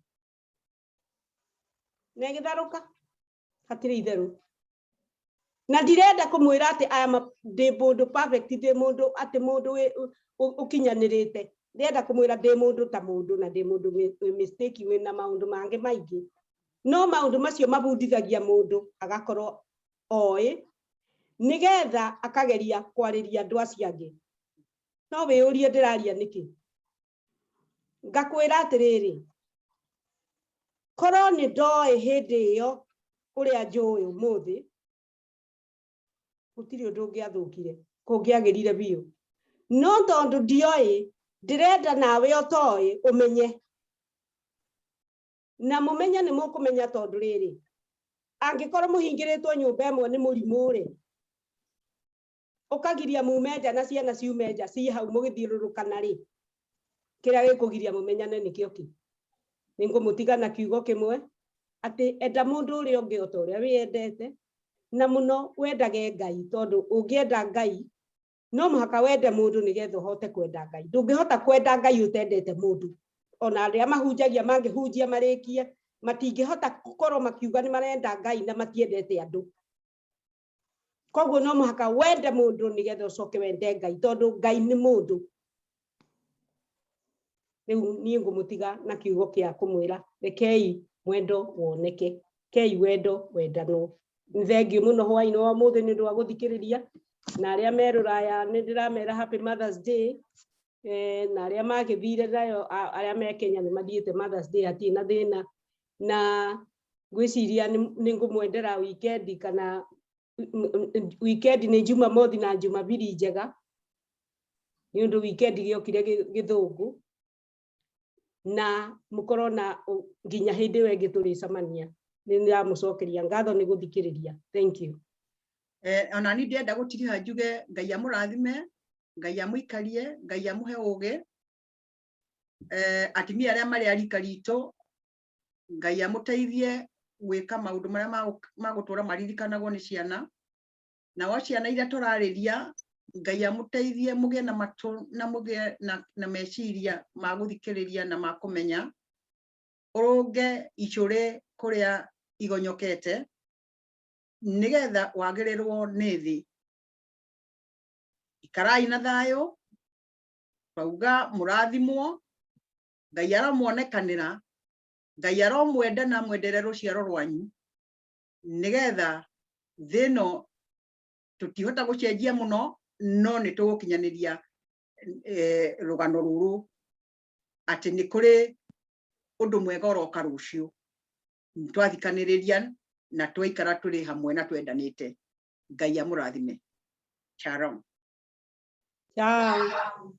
na ĩgĩtharũka, hatirĩ itherũ. Na ndirenda kũmwĩra atĩ I am ndĩ mũndũ perfect, ndĩ mũndũ atĩ mũndũ ũkinyanĩrĩte. Ndĩrenda kũmwĩra ndĩ mũndũ ta mũndũ, na ndĩ mũndũ wĩ mistake, wĩna maũndũ mangĩ maingĩ, no maũndũ macio mabundithagia mũndũ agakorwo oĩ nĩgetha akageria kwarĩria andũ acio angĩ. No wĩyũrie ndĩraria nĩkĩ. Ngakwĩra atĩrĩrĩ, korwo nĩ ndoĩ hĩndĩ ĩyo Ũrĩa njũĩ ũmũthĩ, gũtirĩ ũndũ ũngĩathũkire, kũngĩagĩrire biũ, no tondũ ndioĩ, ndĩrenda nawe ũtoĩ ũmenye na mũmenye nĩ mũkũmenya, tondũ rĩrĩ, angĩkorwo mũhingĩrĩtwo nyũmba ĩmwe nĩ mũrimũ rĩ, ũkagiria mume nja na ciana ciume nja ci hau mũgĩthiũrũrũkana rĩ, kĩrĩa gĩkũgiria mũmenyane nĩkĩo kĩ? Nĩ ngũmũtiga na kiugo kĩmwe, atĩ enda mũndũ ũrĩa ũngĩ o ta ũrĩa wĩyendete, na mũno wendage Ngai, tondũ ũngĩenda Ngai no mũhaka wende mũndũ nĩgetha ũhote kwenda Ngai. Ndũngĩhota kwenda Ngai ũtendete mũndũ. Ona arĩa mahunjagia mangĩhunjia marĩkie, matingĩhota gũkorwo makiuga nĩ marenda Ngai na matiendete andũ. Koguo no mũhaka wende mũndũ nĩgetha ũcoke wende Ngai, tondũ Ngai nĩ mũndũ. Rĩu niĩ ngũmũtiga na kiugo kĩa kũmwĩra, rekei mwendo woneke, kei wendo wendanwo. Nĩ thengiũ mũno hwaĩ-inĩ wa ũmũthĩ nĩ ũndũ wa gũthikĩrĩria, na arĩa me rũraya nĩ ndĩramera happy Mother's Day, na arĩa magĩthire nayo, arĩa me Kenya nĩ mathiĩte Mother's Day, hatirĩ na thĩna. Na ngwĩciria nĩ ngũmwendera weekend, kana weekend nĩ Jumamothi na Jumapili njega, nĩ ũndũ weekend gĩokire gĩthũngũ, na mũkorwo na nginya hĩndĩ ĩyo ĩngĩ tũrĩcemania. Nĩ ndĩramũcokeria ngatho nĩ gũthikĩrĩria. Thank you. Ona ni ndĩrenda gũtiriha njuge Ngai amũrathime, Ngai amũikarie, Ngai amũhe ũgĩ. Atumia arĩa marĩ a rika ritũ, Ngai amũteithie gwĩka maũndũ marĩa magũtũra maririkanagwo nĩ ciana. Nao ciana iria tũrarĩria, Ngai amũteithie mũgĩe na matũ na mũgĩe na meciria ma gũthikĩrĩria na ma kũmenya, ũrũnge icũrĩ kũrĩa igonyokete nĩgetha wagĩrĩrwo nĩ thĩ. Ikarai na thayũ, twauga mũrathimwo, Ngai aromuonekanĩra, Ngai aromwenda na amwendere rũciaro rwanyu, nĩgetha thĩ ĩno tũtihota gũcenjia mũno, no nĩ tũgũkinyanĩria rũgano rũrũ atĩ nĩ kũrĩ ũndũ mwega ũroka rũciũ twathikanĩrĩria na twaikara tũrĩ hamwe na twendanĩte. Ngai amũrathime. Shalom. Ciao.